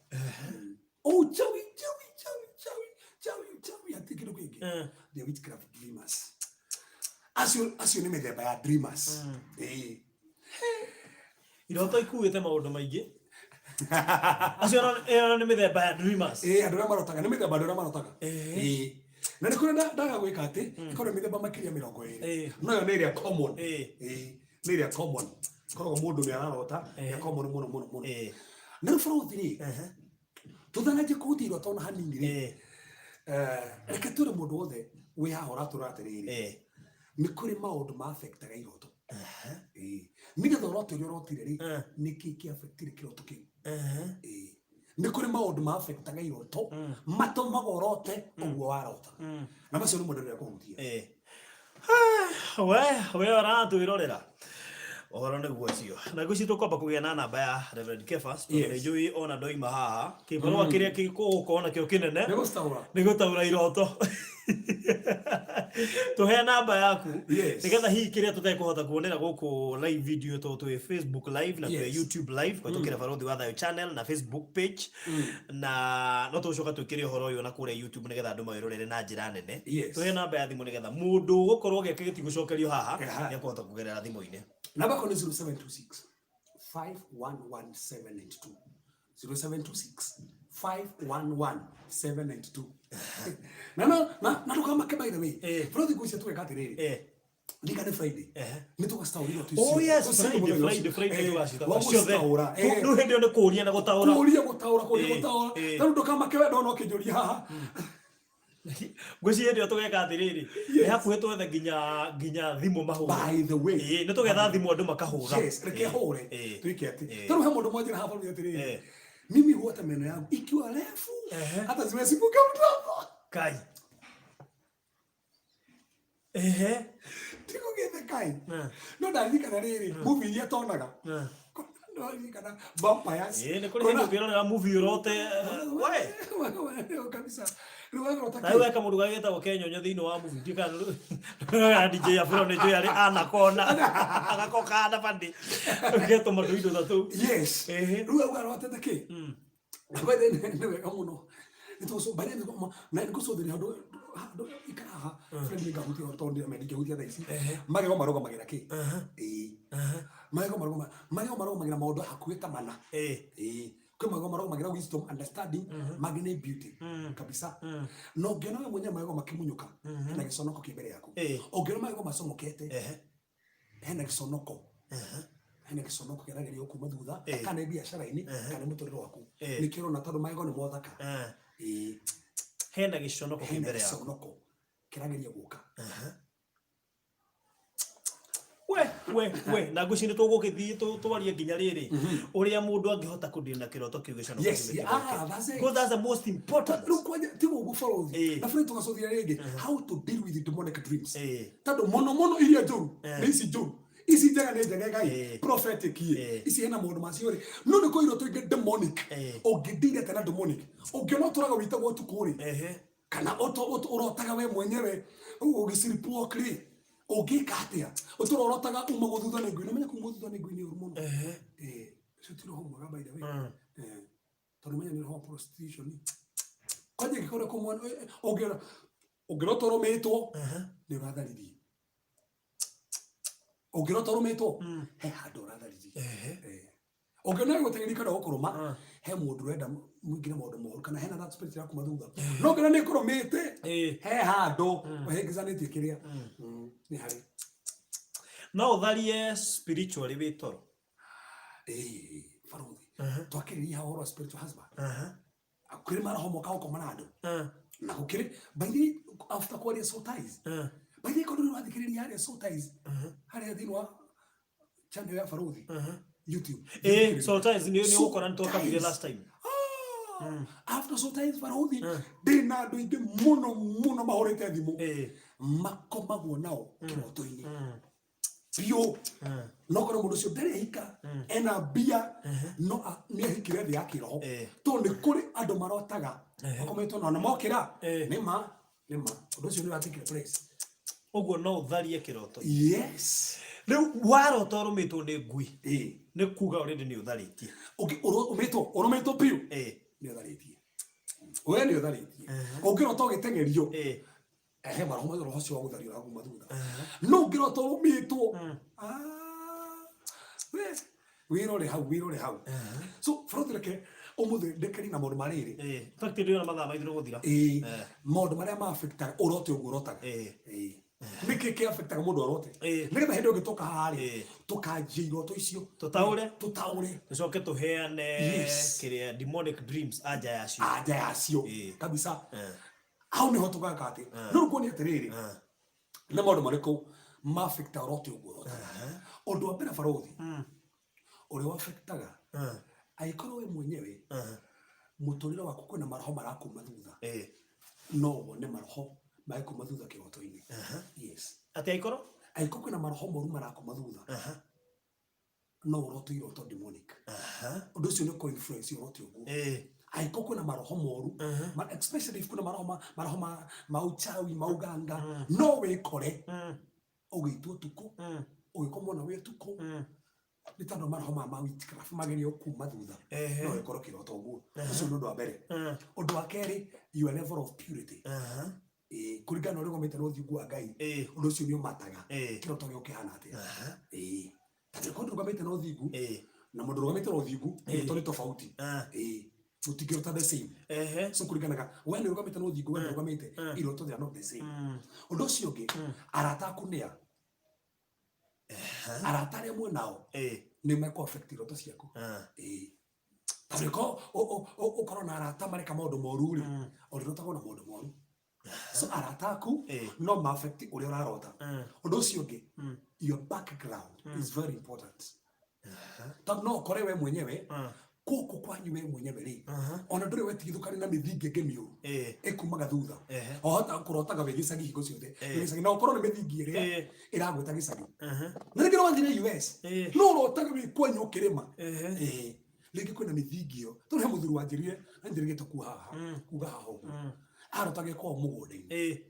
Uchawi, chawi, chawi, chawi, chawi, chawi, hatirĩ kĩndũ kĩngĩ. The witchcraft dreamers. Acio nĩ mĩthemba ya dreamers. Iroto ikuĩte maũndũ maingĩ. Acio ĩyo nĩ mĩthemba ya dreamers. Andũ arĩa marotaga nĩ mĩthemba andũ arĩa marotaga. Na nĩ kũrĩ ndaga gwĩka atĩ, ĩkorwo mĩthemba makĩria mĩrongo ĩrĩ. No ĩyo nĩ ĩrĩa common. Nĩ ĩrĩa common. Koragwo mũndũ nĩ ararota, ĩrĩa common mũno mũno mũno. Na rĩu bũrũri rĩ, tũthananjie kũhutia iroto ona hanini rĩ, reke twĩre mũndũ wothe wĩ haha ũratũra atĩrĩrĩ, nĩ kũrĩ maũndũ ma affectaga iroto. Nĩgetha ũrote ũrĩa ũrotire rĩ, nĩkĩ kĩ affectire kĩroto kĩu? Nĩ kũrĩ maũndũ ma affectaga iroto, matũmaga ũrote ũguo warota. Na macio nĩmo ndĩrenda kũhutia. We ũratwĩrorera ũhoro nĩguo ũcio, na ngwĩciria tũkwamba kũgĩa na namba ya Reverend Kefas, tondũ nĩ njũĩ ona ndoima haha kĩbarũa kĩrĩa gĩgũkorwo nakĩo kĩnene nĩ gũcitaũra, nĩ gũtaũra iroto. Tũhe namba yaku, nĩgetha hihi kĩrĩa tũtekũhota kuonera gũkũ live video, tondũ twĩ Facebook live na twĩ YouTube live kũhĩtũkĩra Barũthi wa Thayũ channel na Facebook page, na no tũgũcoka twĩkĩre ũhoro ũyũ na kũrĩa YouTube nĩgetha andũ mawĩrorere na njĩra nene. Tũhe namba ya thimũ nĩgetha mũndũ ũgũkorwo gĩake gĩtigũcokerio haha nĩ akũhota kũgerera thimũ-inĩ. Namba yakwa nĩ 0726 511792, 0726 511792. Na ndũkamake, by the way, bro, thikũ ici tũgeka atĩrĩrĩ, ndika nĩ Friday nĩ tũgacitaũrĩrwo. Oh yes, Friday, Friday, Friday tũgacitaũra ciothe. Rĩu hĩndĩ ĩyo nĩ kũũria na gũtaũra. Kũũria gũtaũra, kũũria gũtaũra. Tarĩu ndũkamake we ndona ũkĩnjũria haha. Ngwĩciria hĩndĩ ĩyo tũgeka atĩrĩrĩ, nĩ hakuhĩ twethe nginya thimũ mahũre. By the way, Nĩ tũgetha thimũ andũ makahũra. Yes, reke hũre. Twĩke atĩ tarĩu he mũndũ mwanjĩra haha bũrũri atĩrĩrĩ, mimi huota meno yangu ikiwa refu hata siwezi funga mdomo. Kai. Ehe. Ndigũgĩte kai. No ndaririkana rĩrĩ movie iria tonaga. Ndaririkana Vampires. Nĩ kũrĩ hĩndĩ ũngĩrorera movie ũrote we. Kabisa. Rĩu wagĩrota. Na rĩu he kamũndũ gagetagwo Kenyonyo thĩinĩ wa movie, ndiũĩ kana DJ Afro nĩ njũĩ arĩ anakona agakorwo kahana bandi getwo matũ ta tũu. Yes. Rĩu auga arotete kĩ? Na by the way, nĩ wega mũno. Nĩ tũgũcũ- by the way, na nĩ ngũcũthĩrĩria handũ ikara haha. Friend, nĩ ngahutia ũhoro tondũ ndingĩhutia thaa ici. Magego marũgamagĩra kĩ? Magego marũgamagĩra maũndũ hakuhĩ ta mana. Kwĩ magego marũgamagĩra wisdom, understanding, mangĩ nĩ beauty kabisa. Na ũngĩona we mwenyewe magego makĩmunyũka, hena gĩconoko kĩ mbere yaku. Ũngĩona magego macomokete, hena gĩconoko. Hena gĩconoko kĩragerio kuma thutha, kana nĩ biacara-inĩ, kana nĩ mũtũrĩre waku. Nĩkĩo ũrona tondũ magego nĩ mothaka. Hena gĩconoko kĩ Hena mbere yaku. gĩconoko kĩrageria gũka. We we we, na ngwĩciria nĩ tũgũgĩthiĩ twarie nginya rĩrĩ ũrĩa mũndũ angĩhota kũdeal na kĩroto kĩu gĩconoko Yes, kĩu yeah, gĩthũke. that's it. Because that's the most important. Rĩu kwanja tiga ũguo bũrũri na bũrũri tũgacũthia rĩngĩ how to deal with demonic dreams, tondũ mũno mũno iria njũru nĩ ici njũru, ici njega nĩ njega ngai prophetic ici hena maũndũ macio rĩ, no nĩ kũirwo tũingĩ demonic. Ũngĩdeal atĩa na demonic? Ũngĩona ũtũraga wĩtagwo ũtukũ rĩ, kana ũrotaga we mwenyewe ũgĩciripwalk rĩ, ũngĩka atĩa? Ũtũra ũrotaga uma gũthutha nĩ ngui, na menya kuma gũthutha nĩ ngui nĩ ũru mũno. Ũcio ti roho mwega, by the way. Tondũ menya nĩ roho wa prostitution. Kwanja ingĩkorwo kũmwe ũngĩrota ũrũmĩtwo, nĩ ũratharirie. Ũngĩrota ũrũmĩtwo, he handũ ũratharirie. Ũngĩona gũteng'eria kana gũkũrũma, he mũndũ ũrenda mũingĩre maũndũ moru kana hena that spirit ĩrakuma thutha. No ũngĩona nĩ ĩkũrũmĩte, he handũ ũhĩngĩcanĩtie kĩrĩa. Nĩ harĩ. No ũtharie spiritually wĩ toro? Ĩĩ, barothi. Twakĩrĩria haha ũhoro wa spiritual husband. Kũrĩ maroho moka gũkoma na andũ. Na gũkĩrĩ, by the way, after kwaria soul ties, by the way, korwo nĩ ũrathikĩrĩria harĩa soul ties, harĩa thĩinĩ wa channel ya barothi, YouTube. Ĩĩ, soul ties nĩ Soul ũgũkora nĩ twakabire ties. last time. After soul ties barothi, ndĩ na andũ aingĩ mũno mũno mahũrĩte thimũ. Makomagwo nao kĩroto-inĩ. Biũ. No korwo mũndũ ũcio ndarĩ ahika, ena mbia, no nĩ ahikire thĩ ya kĩroho. Tondũ nĩ kũrĩ andũ marotaga makometwo nao na mokĩra. Nĩ ma, nĩ ma. Ũndũ ũcio nĩ ũratikire place. Ũguo no ũtharie kĩroto. Yes. Rĩu warota ũrũmĩtwo nĩ ngui, nĩ kuga already nĩ ũtharĩtie. Ũrũmĩtwo, ũrũmĩtwo biũ. Nĩ ũtharĩtie. We nĩ ũtharĩtie. Ũngĩrota ũgĩteng'erio, ehe, maroho macio, roho ũcio wa gũtharia ũrakuma thutha. No ũngĩrota ũrũmĩtwo, we, wĩrore hau, wĩrore hau. So, Frodo, reke ũmũthĩ ndekeri na maũndũ ma rĩrĩ. In fact, ndĩrona mathaa maitũ nĩ gũthira. Maũndũ marĩa ma affectaga ũrote ũguo ũrotaga. Nĩkĩ kĩ affectaga mũndũ arote? Nĩgetha hĩndĩ ĩngĩ tũka haha rĩ, tũkanjia iroto icio. Tũtaũre. Tũtaũre. Tũcoke tũheane kĩrĩa demonic dreams anja yacio. Anja yacio. Kabisa. Hau nĩho tũgaka atĩ. No rĩu kuonia atĩrĩrĩ, nĩ maũndũ marĩkũ ma affectaga ũrote ũguo ũrotaga? Ũndũ wa mbere barothi, ũrĩa wa affectaga, angĩkorwo we mwenyewe mũtũrĩre waku kwĩna maroho marakuma thutha, no wone maroho magĩkuma thutha kĩroto-inĩ. Yes. Atĩ angĩkorwo? Angĩkorwo kwĩna maroho moru marakuma thutha, no ũrote iroto demonic. Ũndũ ũcio nĩ ũkũ influence ũrote ũguo. Angĩkorwo kwĩna maroho moru, especially if kwĩna maroho maroho ma uchawi, ma uganga, no wĩkore ũgĩitwo ũtukũ, ũgĩkomwo na wĩ ũtukũ, nĩ tondũ maroho ma witchcraft magerio kuma thutha. No wĩkore ũkĩrota ũguo. Ũcio nĩ ũndũ wa mbere. Ũndũ wa kerĩ, your level of purity. Kũringana na ũrĩa ũgomete na ũthingu wa Ngai, ũndũ ũcio nĩ ũmataga. Kĩroto gĩaku kĩhana atĩa? Ta rĩu korwo ndũrũgamĩte na ũthingu, na mũndũ ũrũgamĩte na ũthingu, kĩroto nĩ tofauti. Mũtingĩrota the same. So kũringanaga, we nĩ ũrũgamĩte na ũthingu, we ndũrũgamĩte, iroto they are not the same. Ũndũ ũcio ũngĩ, arata aku nĩ a? Arata arĩa mwĩ nao, nĩ mekũ affect iroto ciaku. Ta rĩu korwo ũkorwo na arata mareka maũndũ moru rĩ, ũrĩrotagwo na maũndũ moru. So arata aku no ma affect ũrĩa ũrarota. Ũndũ ũcio ũngĩ, your background is very important. Tondũ no ũkore we mwenyewe, gũkũ kwanyu we mwenyewe rĩ, ona ndũrĩ wetigithũkana na mĩthingi ĩngĩ mĩũru ĩkumaga thutha. Wahota kũrotaga wĩ gĩcagi hingo ciothe, wĩ gĩcagi, na ũkorwo nĩ mĩthingi ĩrĩa ĩragwĩta gĩcagi. Na rĩngĩ no wathire US, no ũrotaga wĩ kwanyu ũkĩrĩma. Rĩngĩ kwĩna mĩthingi ĩyo. Tondũ he mũthuri wanjĩrire, na njĩrĩgĩte kuha haha, kuga haha ũguo. Arotage kwao mũgũnda-inĩ.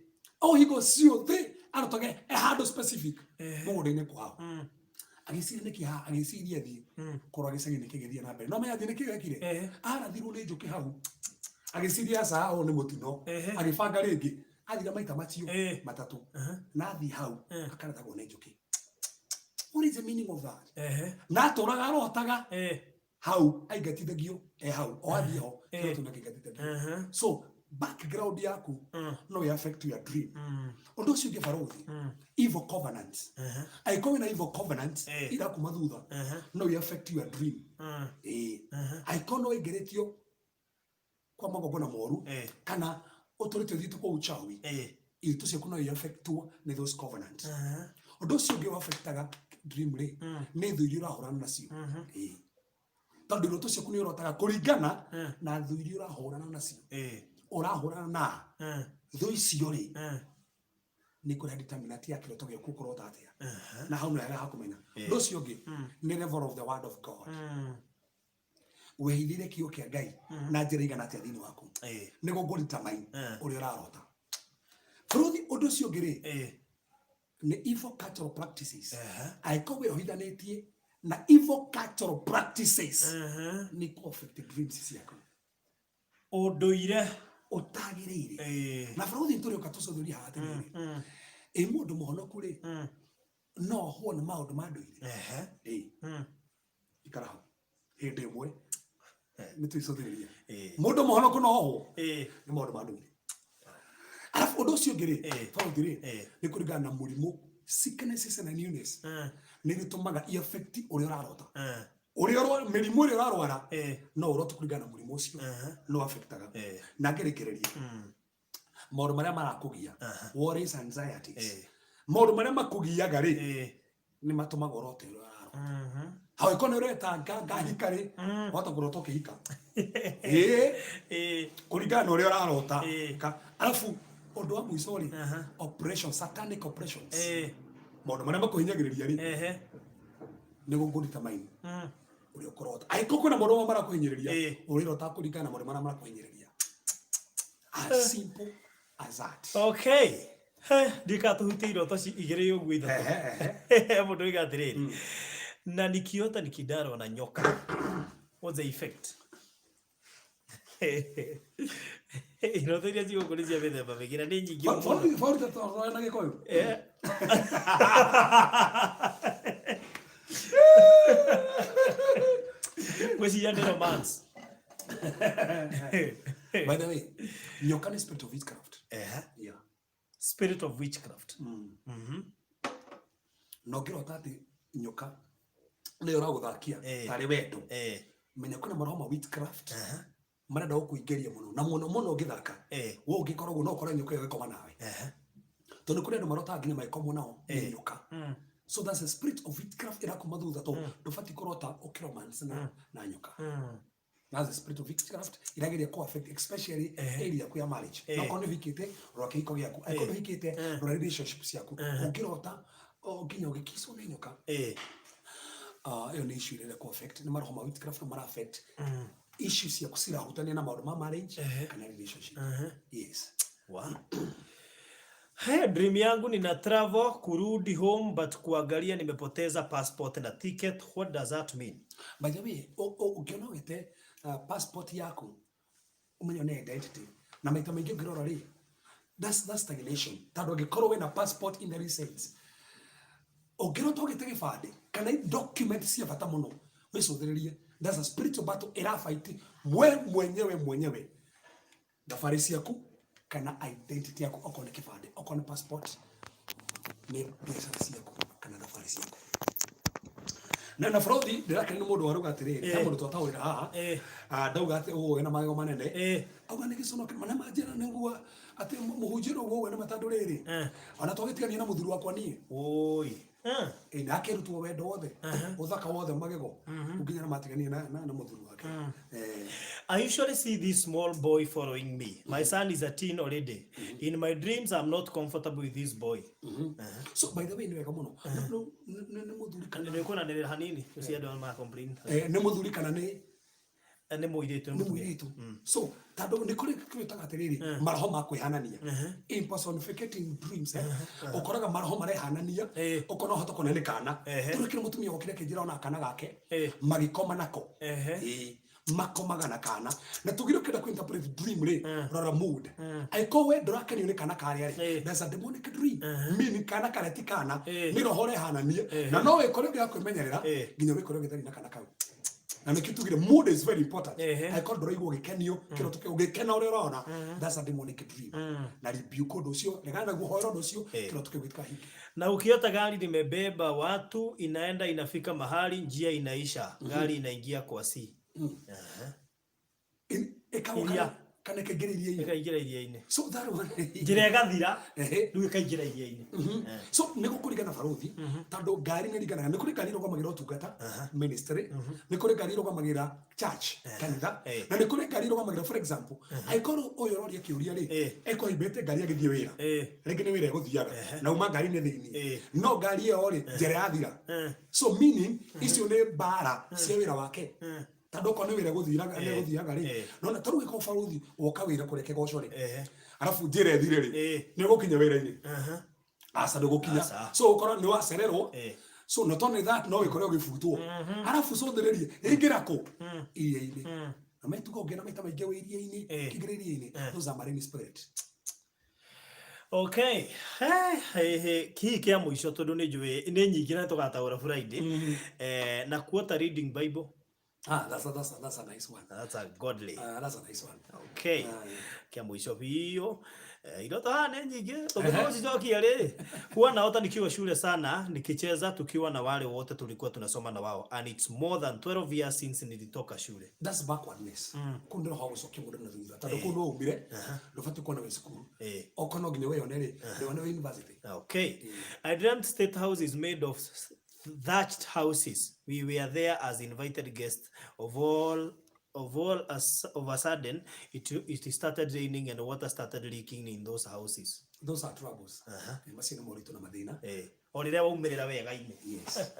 O hingo ciothe arotage e handũ specific mũgũnda-inĩ kwao. Agĩciria nĩkĩ haha, agĩciria athiĩ korwo gĩcagi nĩkĩ gĩthiĩ na mbere. No menya athiĩ nĩkĩ gekire? Arathirwo nĩ njũkĩ hau. Agĩciria aca, ũyũ nĩ mũtino. Agĩbanga rĩngĩ. Athire maita macio matatũ. Na athiĩ hau, akarathagwo nĩ njũkĩ. What is the meaning of that? Na atũraga arotaga hau aingatithagio e hau. O athiĩ ho, kĩroto nake aingatithagio. So background yaku no ĩ affect your dream. Ũndũ ũcio ũngĩ barothi, evil covenants. Angĩkorwo wĩna evil covenants irakuma thutha, no ĩ affect your dream. Angĩkorwo no ĩingĩrĩtio kwa magongona moru, kana ũtũrĩte ũthiĩte kwa uchawi, iroto ciaku no ĩ affectwo nĩ those covenants. Ũndũ ũcio ũngĩ affectaga dream rĩ, nĩ thũ iria ũrahũrana nacio. Tondũ iroto ciaku nĩ ũrotaga kũringana na thũ iria ũrahũrana nacio. Ũrahũrana na thũ icio rĩ, nĩ kũrĩa determinant ya kĩroto gĩaku ũkũrota atĩa. Na hau nĩ hega ha kũmenya. Ũndũ ũcio ũngĩ, nĩ level of the word of God. Wehithire kiugo kĩa Ngai na njĩra igana atĩa thĩinĩ waku. Nĩ gũkũ determine ũrĩa ũrarota. Bũrũri, ũndũ ũcio ũngĩ rĩ, nĩ evil cultural practices. Angĩkorwo wĩohithanĩtie na evil cultural practices, nĩ kũ affect dreams ciaku. Ũndũire ũtagĩrĩire. Na bũrũri tũrĩũka tũcũthũrie haha atĩrĩrĩ, ĩ mũndũ mũhonoku rĩ, no ohwo nĩ maũndũ ma ndũire? Ikara hau. Hĩndĩ ĩmwe nĩ twĩcũthĩrĩria. Ĩĩ. Mũndũ mũhonoku no ohwo. Ĩĩ. Nĩ maũndũ ma ndũire. Arabu ũndũ ũcio ũngĩ rĩ, bauthi rĩ, nĩ kũringana na mũrimũ, sicknesses and illness, nĩ gĩtũmaga i affect ũrĩa ũrarota. Ũrĩa mĩrimũ ĩrĩa ũrarwara, no ũrote kũringana na mũrimũ ũcio, no affectaga. Na ngĩrĩkĩrĩria, maũndũ marĩa marakũgia, worries, anxieties, maũndũ marĩa makũgiaga rĩ, nĩ matũmaga ũrote ũrĩa ũrarota. Hau ĩkorwo nĩ ũretanga ngahika rĩ, wahota kũrota ũkĩhika, ĩĩ, kũringana na ũrĩa ũrarota. Arabu ũndũ wa mũico rĩ, oppression, satanic oppressions, maũndũ marĩa makũhinyagĩrĩria rĩ, nĩ gũkũ-determine ũrĩa ũkũrota. Angĩkorwo kwĩna maũndũ mamwe marakũhinyĩrĩria, ũrĩrota kũringana na maũndũ marĩa marakũhinyĩrĩria. As simple as that. Okay. He, ndika tũhutie iroto igĩrĩ ũguo ithatũ. Ehe, ehe. Mũndũ oiga atĩrĩrĩ, na nikiota nikidarwa na nyoka, what's the effect? Iroto iria cigũkũ nĩ cia mĩthemba mĩingĩ na nĩ nyingĩ mũno. Borithi tũroya na Gĩkũyũ. Ngwĩciria nĩ romance. By the way, nyoka nĩ spirit of witchcraft. Yeah. Spirit of witchcraft. Na ũngĩrota atĩ nyoka nĩyo ũragũthakia tarĩ wendo, menya kwĩna maroho ma witchcraft marenda gũkũingĩria mũno na mũno mũno ũngĩthaka. We ũngĩkoragwo no ũkore nyoka ĩyo ĩgĩkoma nawe, tondũ kũrĩ andũ marotaga nginya magĩkomwo nao nĩ nyoka. So that's a spirit of witchcraft ĩrakuma thutha, to ndũbatiĩ kũrota ũkĩromance na nyoka. That's the spirit of witchcraft irageria ku affect, especially area yaku ya marriage. No korwo nĩ ũhikĩte, rora kĩhiko gĩaku. Angĩkorwo ndũhikĩte, rora relationship ciaku. Ũngĩrota o nginya ũgĩkicwo nĩ nyoka, ĩyo nĩ issue ĩrĩa ku affect, nĩ maroho ma witchcraft mara affect issue ciaku cirahutania na maũndũ ma marriage kana relationship. Yes. Wow. Hey, dream yangu nina travel kurudi home, but kuangalia nimepoteza passport na ticket. What does that mean? By the way, ũngĩona ũgĩte passport yaku, ũmenye nĩ identity, na maita maingĩ ũngĩrora rĩ, that's stagnation, tondũ ũngĩkorwo wĩna passport in the recent, ũngĩrota ũgĩte gĩbandĩ kana document cia bata mũno, wĩcũthĩrĩrie, that's a spiritual battle ĩrafight we mwenyewe mwenyewe, thabarĩ ciaku kana identity yaku, okorwo nĩ kĩbandĩ, okorwo nĩ passport, nĩ biacara ciaku kana thabarĩ ciaku. Na bũrũthi ndĩrakena nĩ mũndũ waruga atĩrĩrĩ, he mũndũ twataũrĩra haha. Ah, ndauga atĩ ũũ wĩna magego manene. Auga nĩ gĩcono mana manjĩra nĩguo atĩ mũhunjia ũguo ũguo nĩ matandũ rĩrĩ, ona twagĩtigania na mũthuri wakwa niĩ. Oi. Ĩ, na akĩrutwo wendo wothe, ũthaka wothe, magego, nginya na matigania na mũthuri wake. I usually see this small boy following me. My son is a teen already. In my dreams, I'm not comfortable with this boy. So by the way, nĩ wega mũno. Nĩ mũthuri kana Nĩ kuonanĩrĩra hanini ũcio andũ ma complain. Nĩ mũthuri kana nĩ Nĩ mũirĩtu. Nĩ mũirĩtu. So tondũ nĩ kũrĩ twĩtaga atĩrĩrĩ, maroho ma kwĩhanania, impersonificating dreams, ũkoraga maroho marehanania. Ũkona ũhota kuona nĩ kana. Tondũ kĩrĩ mũtumia wokire akĩnjĩra ona kana gake magĩkoma nako. Ĩĩ, makomaga na kana, na tugire ũkĩenda kũ interpret dream rĩ, rora mood. Angĩkorwo we ndũrakenio nĩ kana karĩa rĩ, there's a demonic dream, meaning kana karĩa ti kana, nĩ roho ũrehanania, na no wĩkore ũngĩaga kwĩmenyerera, nginya wĩkore ũgĩtharia na kana kau. Na nĩkĩo tugire mood is very important. Angĩkorwo ndũraigua ũgĩkenio kĩroto kĩu, ũgĩkena ũrĩa ũrona, that's a demonic dream, na rebuke ũndũ ũcio, regana naguo, hoera ũndũ ũcio, kĩroto kĩu gĩtikahinge. Na ukiota gari limebeba watu, inaenda inafika mahali njia inaisha, gari inaingia kwa sea. Ĩkagoka Iria. kana ĩkaingĩra iria-inĩ. Ĩkaingĩra iria-inĩ. So that one Njĩra ĩgathira, rĩu ĩkaingĩra iria-inĩ. So nĩ gũkũringana barũthi, tondũ ngari nĩ ringanaga, nĩ kũrĩ ngari irũgamagĩra ũtungata, ministry, nĩ kũrĩ ngari irũgamagĩra church, kanitha, na nĩ kũrĩ ngari irũgamagĩra, for example, angĩkorwo ũyũ ũroria kĩũria rĩ, ekũhimbĩte ngari agĩthiĩ wĩra, rĩngĩ nĩ wĩra egũthiaga na uma ngari-inĩ thĩinĩ, no ngari ĩyo rĩ, njĩra yathira. So meaning icio nĩ mbara cia wĩra wake, tondũ okorwo nĩ wĩra egũthiaga, nĩ egũthiaga rĩ, nona tarĩu ĩkorwo barũthi woka wĩra kũrĩa kĩgoco rĩ, arabu njĩra ĩthire rĩ, nĩ ũgũkinya wĩra-inĩ? Aca, ndũgũkinya. Aca. So ũkorwo nĩ wacererwo. So not only that, no wĩkore ũgĩbutwo. Arabu cũthĩrĩrie ĩingĩra kũ iria-inĩ, na maituga ũngĩona maita maingĩ wĩ iria-inĩ, kĩingĩra iria-inĩ, those are marine spirit. Okay. He, he, kihi kĩa mũico, tondũ nĩ njũĩ nĩ nyingĩ na tũgataũra Friday. Na kuota reading Bible. Ah, that's a nice one. That's a godly. Ah, that's a nice one. Okay. Ah, Kia mũico biũ. Iroto haha nĩ nyingĩ tũngĩkorwo rĩ, huwa naota nikiwa shule sana nikicheza tukiwa na wale wote tulikuwa tunasoma na wao, and it's more than 12 years since nilitoka shule. That's backwardness. Kũu nĩ roho gũcokia mũndũ na thutha, tondũ kũu no umire ndũbatiĩ kuona wĩ cukuru. Okorwo no nginya wĩyone rĩ, ndĩwone wĩ university. Okay. I dreamt State House is made of thatched houses. We were there as invited guests. Of all as of a sudden it started raining and water started leaking in those houses. Those are troubles. Macio nĩ moritũ na mathĩna. O rĩrĩa waumĩrĩra wega-inĩ. Yes.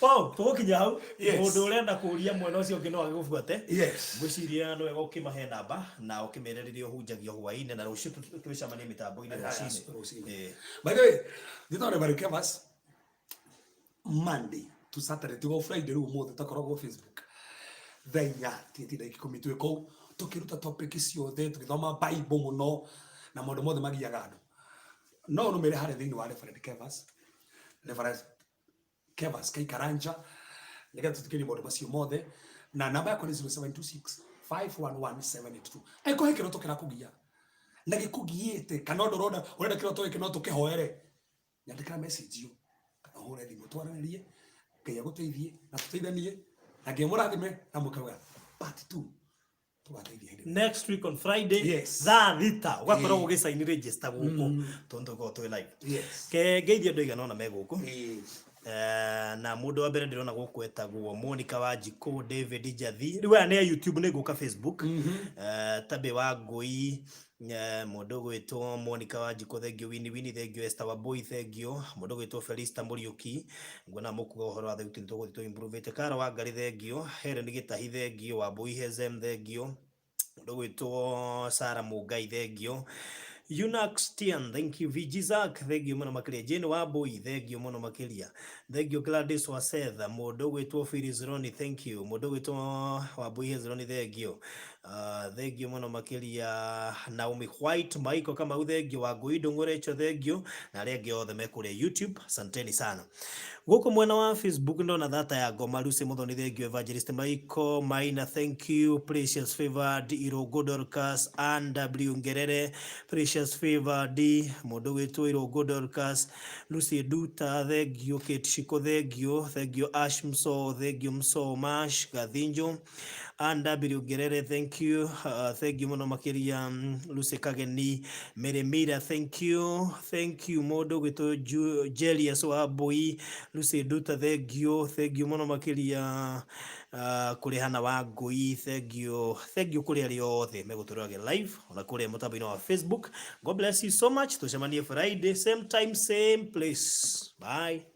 Wow, tũgũkinya hau. Yes. Mũndũ ũrenda kũria mwena ũcio ũngĩ no agĩgũbuate. Yes. Ngwĩciria nĩ wega ũkĩmahe namba na ũkĩmere rĩrĩa ũhunjagia hwaĩ-inĩ, na rũciũ twĩcemanie mĩtambo-inĩ rũcinĩ. Rũcinĩ. Eh. By the way, njĩtagwo Reverend Kevas, Monday to Saturday, tigo Friday rĩu ũmũthĩ takoragwo Facebook thaa 7:50 twĩ kũu tũkĩruta topic ciothe, tũgĩthoma Bible mũno na maũndũ mothe magiaga andũ. No ũnũmĩre harĩa thĩinĩ wa Reverend Kevas, Reverend Kevas Kaikaranja, nĩgetha tũthikĩrie maũndũ macio mothe, na namba yakwa nĩ 0726 511 782. Angĩkorwo he kĩroto kĩrakũgia na gĩkũgiĩte, kana ũndũ ũrona ũrenda kĩroto gĩkĩ no tũkĩhoere, nyandĩkĩra message ĩyo kana ũhũre thimũ twaranĩrie. Ngai agũteithie na tũteithanie, na Ngai amũrathime na mwĩke wega. Part 2 tũgateithia hĩndĩ ĩyo. Next week on Friday, thaa 6 ũgakorwo ũgĩcaini register gũkũ tondũ tũkorwo twĩ live. Yes. Ke ngeithie andũ aigana ũna me gũkũ. Na mũndũ wa mbere ndĩrona gũkũ etagwo Monica Wanjikũ, David Njathi. Rĩu aya nĩ a YouTube, nĩ ngũka Facebook. Tabe wa Ngũi, mũndũ ũgwĩtwo Monica Wanjikũ, thank you. Winnie Winnie, thank you. Esther Wambui, thank you. Mũndũ ũgwĩtwo Felista Mũriũki, nguona mũkuga ũhoro wa thauti nĩ tũgũthiĩ tũ improve. Karo wa Ngarĩ, thank you. Helen Gĩtahi, thank you. Wambui Hezem, thank you. Mũndũ ũgwĩtwo Sara Mũngai, thank you. Unax Tian, thank you. VG Zack, thank you mũno makĩria. Jane Wambui, thank you mũno makĩria. Thank you Gladys Wasetha. Mũndũ ũgwĩtwo Phyllis Roni, thank you. Mũndũ ũgwĩtwo Wambui Hezroni, thank you. Thank you mũno makĩria. Naomi White, Michael Kamau, thank you. Wangui Ndũng'ũrecho, thank you. Na arĩa angĩ othe me kũrĩa YouTube, asanteni sana. Gũkũ mwena wa Facebook ndona thata ya ngoma, Lucy Muthoni, thank you. Evangelist Michael Maina, thank you. Precious Favor D, Irũngũ Dorcas, Ann W Ngerere, Precious Favor D, mũndũ ũgwĩtwo Irũngũ Dorcas, Lucy Duta, thank you. Kate Shiko, thank you. Thank you Ash Mso, thank you Mso Mash Gathinjo, Ann W Ngerere, thank you. Thank you mũno makĩria. Lucy Kageni, Mary Mira, thank you. Thank you mũndũ ũgwĩtwo Julius Wambui, Lucy Duta, thank you. Thank you mũno makĩria. Kũrĩhana wa Ngũi, thank you. Thank you kũrĩ arĩa othe megũtũroragĩra live ona kũrĩa mũtambo-inĩ wa Facebook. God bless you so much. Tũcemanie Friday, same time, same place. Bye.